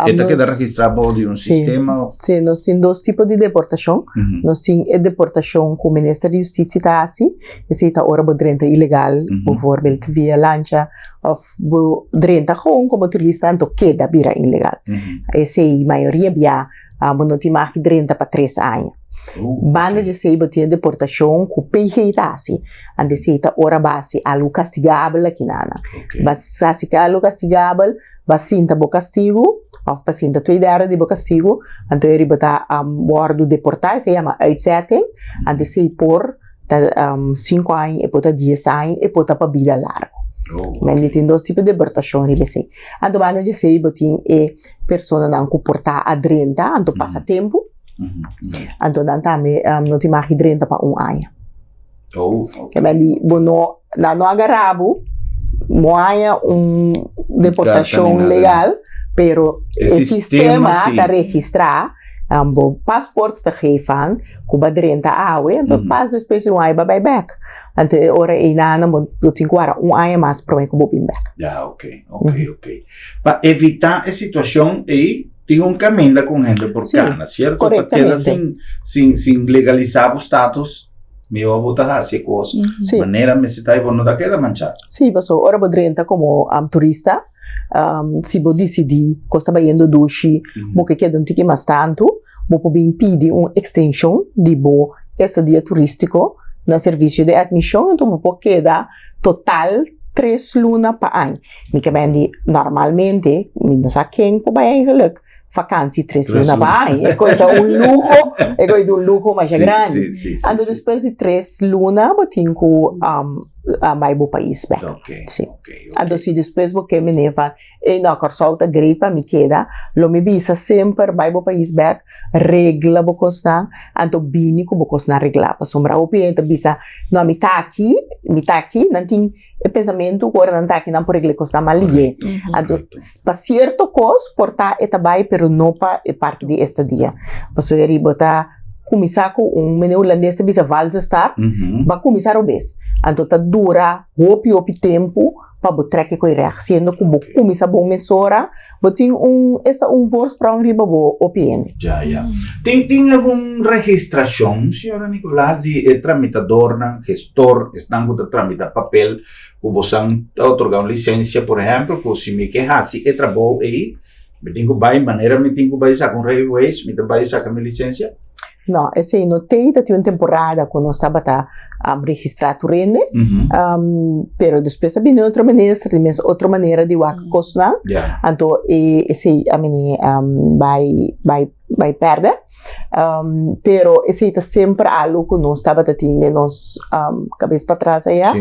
E ta keda registrá bou di un sistema of? Sí, nos tin dos tipo di deportashon. Nos tin e deportashon ku Minister di Hustisia ta hasi, esei ta ora bo drenta ilegal, bijvoorbeeld via lancha òf bo drenta gewoon komo turista anto keda bira ilegal. Esei mayoria bia bo no tin mag di drenta pa tres aña. Banda di esei bo tin e deportashon ku PG ta hasi, anto esei ta ora bo hasi algu kastigabel akinan. Bo hasi algu kastigabel. Ba sinta bo kastigu òf ba sinta twee derde di bo kastigu, anto e riba ta wòrdu deportá, esei yama uitzetting, anto esei por ta sinku aña, e por ta dies aña, e por ta pa bida largu. Men di tin dos tipo di deportashon riba esei. Anto banda di esei bo tin e personanan ku por ta a drenta, anto pasa tempu, anto nan tambe no tin mag di drenta pa un aña. Oh, ok. Ke men di bo no, nan no agarra bo, bo haña un deportashon legal, pero E e sistema sistema sí. ta registrá. Bo paspoort ta geef aan ku bo a drenta awe, anto pas despues di un aña bo a bai bèk. Anto e ora einan bo lo tin ku wara un aña mas promé ku bo bin bèk. Ya, ok, ok, ok. Pa evitá e situashon ei, tin un kaminda ku un hende por kana, sierto? Pa keda sin, sin, sin legalisá bo status, mihó bo ta hasi e kos manera mester ta i bo no ta keda manchá. Sí, pasobra ora bo drenta komo turista, si bo disidí kos ta bayendo dushi, bo ke keda un tiki mas tantu, bo por bin pidi un ekstenshon di bo estadia turístiko na servisio di atmishon, anto bo por keda total tres luna pa aña. Mi ke bende normalmente, mi no sa ken por bai eigenlijk vakantie tres luna pa aña. E koe ta un luho, e koe ta un luho masha grandi. Anto despues di tres luna bo tin ku bai bo pais bek. Si. Anto si despues bo ke mene van, ey no, Kòrsou ta great pa mi keda, lo mi bisa semper bai bo pais bek, regla bo kosnan, anto bini ku bo kosnan reglá. Pasobra hopi hende ta bisa, no mi ta aki, mi ta aki, nan tin e pensamentu ku ora nan ta aki nan por regla e kosnan mas lihé. Anto pa sierto kos por ta e ta bai pero no pa e parti di estadia. Pasobra eri bo ta kuminsá ku un, mene hulandes ta bisa valse start, bo a kuminsá robes. Anto ta dura hopi hopi tempu pa bo trèk e koi règt, siendo ku bo kuminsá bon mesora, bo tin un esta un voorsprong riba bo hopi hende. Ya, ya. Tin tin algun registrashon, señora Nicolaas, di e tramitadornan, gestor, esnan ku ta tramita papel ku bosan ta otorgá un lisensia, por ehèmpel, ku si mi ke hasi e trabou ei, mi tin ku bai manera mi tin ku bai saka un rijbewijs, mi ta bai saka mi lisensia? No, esei no tei, ta tin un temporada ku nos tabata registrá tur hende, pero despues a bini otro minister, di mes otro manera di wak kosnan, anto e esei a bini bai bai bai pèrdè, pero esei ta semper algu ku nos tabata tin den nos kabes patras aya,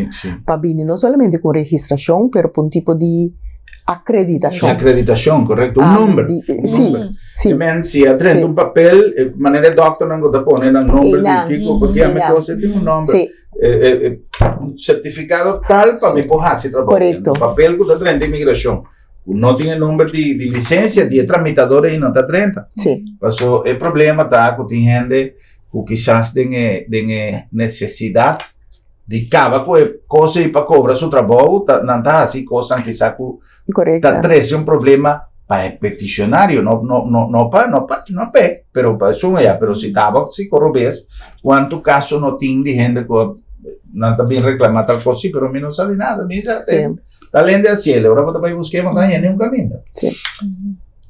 pa bini no solamente ku registrashon, pero pa un tipo di akreditashon. Akreditashon, korekto, un nomber. Sí. Sí. Te men si a drenta un papel, eh, manera e dokternan ku ta pone nan nomber di kiko, porque a mi cosa tin un nomber. Sí. Eh, eh, un certificado tal pa mi por hasi trabou. Correcto. Un papel ku ta drenta inmigracion. Ku no tin e nomber di, di licencia di e tramitador ei no ta drenta. Sí. Paso e problema ta ku tin hende ku kisas den e, den e necesidad di kaba ku e cosa ei pa kobra su trabou, ta, nan ta hasi kosan kisa ku Correcto. Ta trece un problema pa e peticionario, no, no, no, no pa, no pa, no p'e, pero pa esun allá. Pero si taba si corro bes, cuanto caso no tin di hende cu nan ta bin reclama tal cosa, sí, pero mi no sa di nada, mi sa, Sí. ta lende a cielo, ora bo ta bay busque, bo no ta haña ni un caminda. Sí.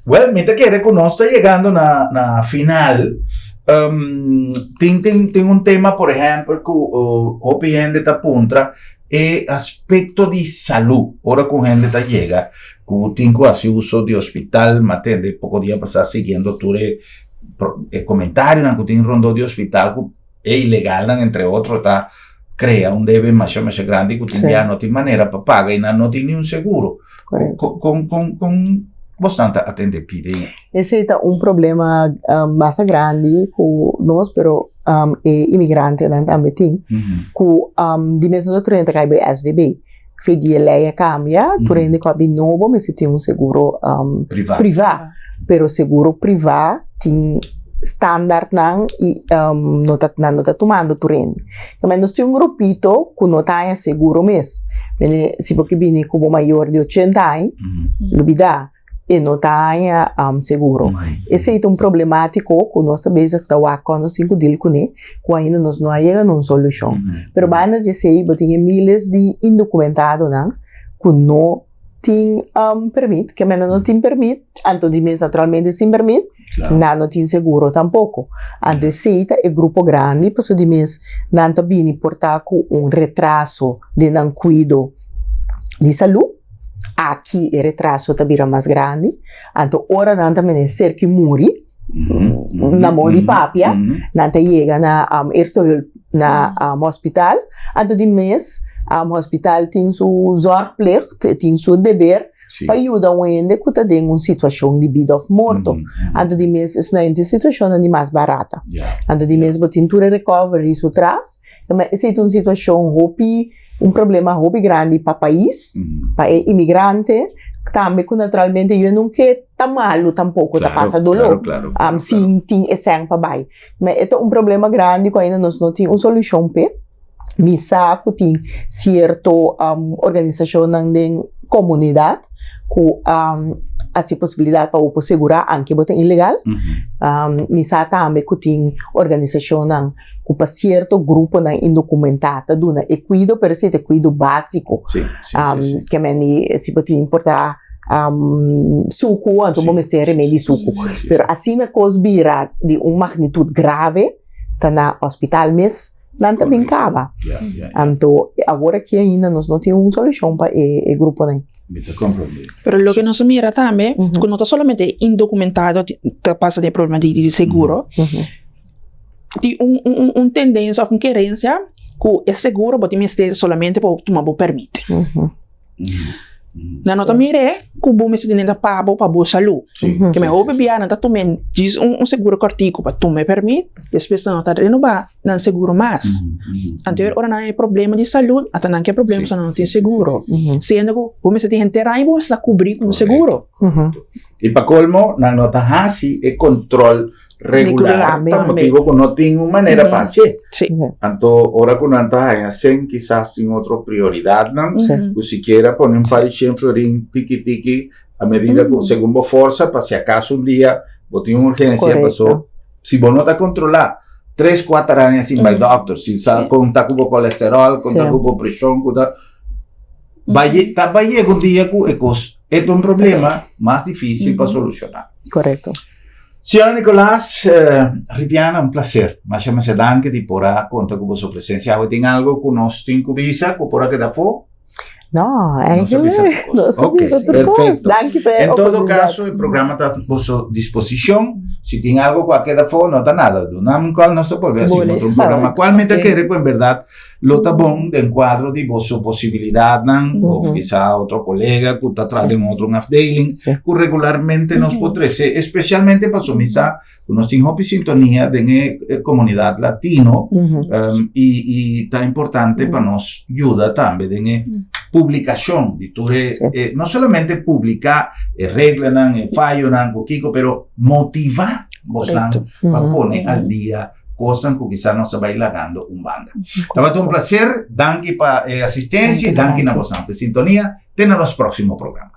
Well, mi ta kere ku nos ta yegando na, na final. Tin, tin, tin un tema, por ehempel, ku uh, hopi hende ta puntra, e aspekto di salú. Ora ku hende ta yega, ku tin ku hasi uso di hospital, m'a tende poko dia pasá siguiendo tur e, e komentarionan ku tin rondó di hospital, ku e ilegalnan entre otro ta krea un debe masha masha grandi ku tin bia no tin manera pa paga i nan no tin ni un seguro. Kon kon kon kon bosnan ta atende pidi? Esei ta un problema basta grandi ku nos pero e imigrantenan tambe tin ku di mes nos tur hende ta kai bai SVB. Fe di e lei a kambia tur hende ku a bin nobo mester tin un seguro priva pero seguro priva tin standaardnan y no ta nan no ta tumando tur hende. Nos tin un grupito ku no ta haña seguro mes si bo ke bini ku bo mayor di ochenta aña lubida e no ta haña seguro. Esei ta un problemátiko ku nos ta bezig ta wak kon nos tin ku dil kuné, ku ainda nos no a yega na un solushon. Pero banda di esei bo tin e miles di indokumentadonan ku no tin permit, ke mende no tin permit, anto di mes naturalmente sin permit nan no tin seguro tampoko. Anto esei ta e grupo grandi pasobra di mes nan ta bini por ta ku un retraso den nan kuido di salú. Aki e retraso ta bira mas grandi, anto ora nan ta mene serki muri, na mori papia, nan ta yega na eerste hulp na hospital, anto di mes hospital tin su zorgplicht, e tin su deber pa yuda un hende ku ta den un situashon di bida òf morto, anto di mes esnan e situashonnan di mas barata, anto di mes bo tin tur e recovery su tras, esei ta un situashon hopi. Un problema hopi grandi pa pais, pa e imigrante, Tambe ku naturalmente yo no ke ta malu tampoko, ta pasa doló. Sin tin e sèn pa bai. Ma e ta un problema grandi ku ainda nos no tin un solushon p'e. Mi sa ku tin sierto organisashonnan den komunidat ku hasi posibilidat pa bo por segurá anke bo ta ilegal. Mi sa tambe ku tin organisashonnan ku pa sierto gruponan indokumentá ta duna e kuido, pero esei ta e kuido básiko. Ke men di si bo tin por ta suku anto bo mester remedi suku. Pero asina kos bira di un magnitut grave ta na hospital mes nan ta bin kaba. Anto awor aki ainda nos no tin un solushon pa e gruponan. Mi ta komprondé. Pero loke nos a mira tambe ku no ta solamente e indokumentado ta pasa den e problema di seguro. Tin un un un tendensia òf un kerensia ku e seguro bo tin mester solamente pa bo tuma bo pèrmit. Nan no ta mir'é ku bo mester tene ta pa bo pa bo salú. Ke men hopi bia nan ta tuma djis un seguro kòrtiku pa tuma e pèrmit, despues nan no ta renobá nan seguro mas. Anto ora nan e problema di salú ata nan ke problema pasobra nan no tin seguro. Siendo ku bo mester tin henter aña bo mester ta kubrí ku un seguro. I pa kolmo nan no ta hasi e kontrol regular pa motibo ku no tin un manera pa hasié. Anto ora ku nan ta haña sen kisas tin otro prioridatnan ku sikiera pone un par di shen florin tiki tiki a medida ku segun bo forsa pa si akaso un dia bo tin un urgensia paso si bo no ta kontrolá tres kuater aña sin bai dòkter sin sa kon ta ku bo kolesteròl kon ta ku bo preshon ku ta Bai ta bai yega un dia ku e kos e ta un problema mas difísil pa solushoná. Korekto. Señora Nicolaas, eh, Riviana, un placer. Masha masha danki di por a konta ku boso presensia. Awe tin algo ku nos tin ku bisa ku por a keda afó? No, Nos a bisa eigenlijk tur kos. nos a Ok, bisa tur kos. perfecto. Danki pa e En todo oportunidat. caso, e programa ta boso disposicion. Si tin algo ku a keda afó, no ta nada. Duna un call, nos ta bolbe hasi Bole. otro programa. Cual mi ta Ok. kere ku en berdad Lo ta bon den kuadro di boso posibilidatnan of kisa otro kolega ku ta traha den otro un afdeling ku regularmente nos por trese, espesialmente pasobra mi sa ku nos tin hopi sintonia den e komunidat latino i i ta importante pa nos yuda tambe den e publikashon di tur e no solamente publiká e reglanan, e fayonan ku kiko pero motivá bosnan pa pone al dia Kosnan ku kisas nos a bai lagando un banda. Tabata un placer, danki pa e asistencia y danki na bosnan pa e sintonia. Te na nos próximo programa.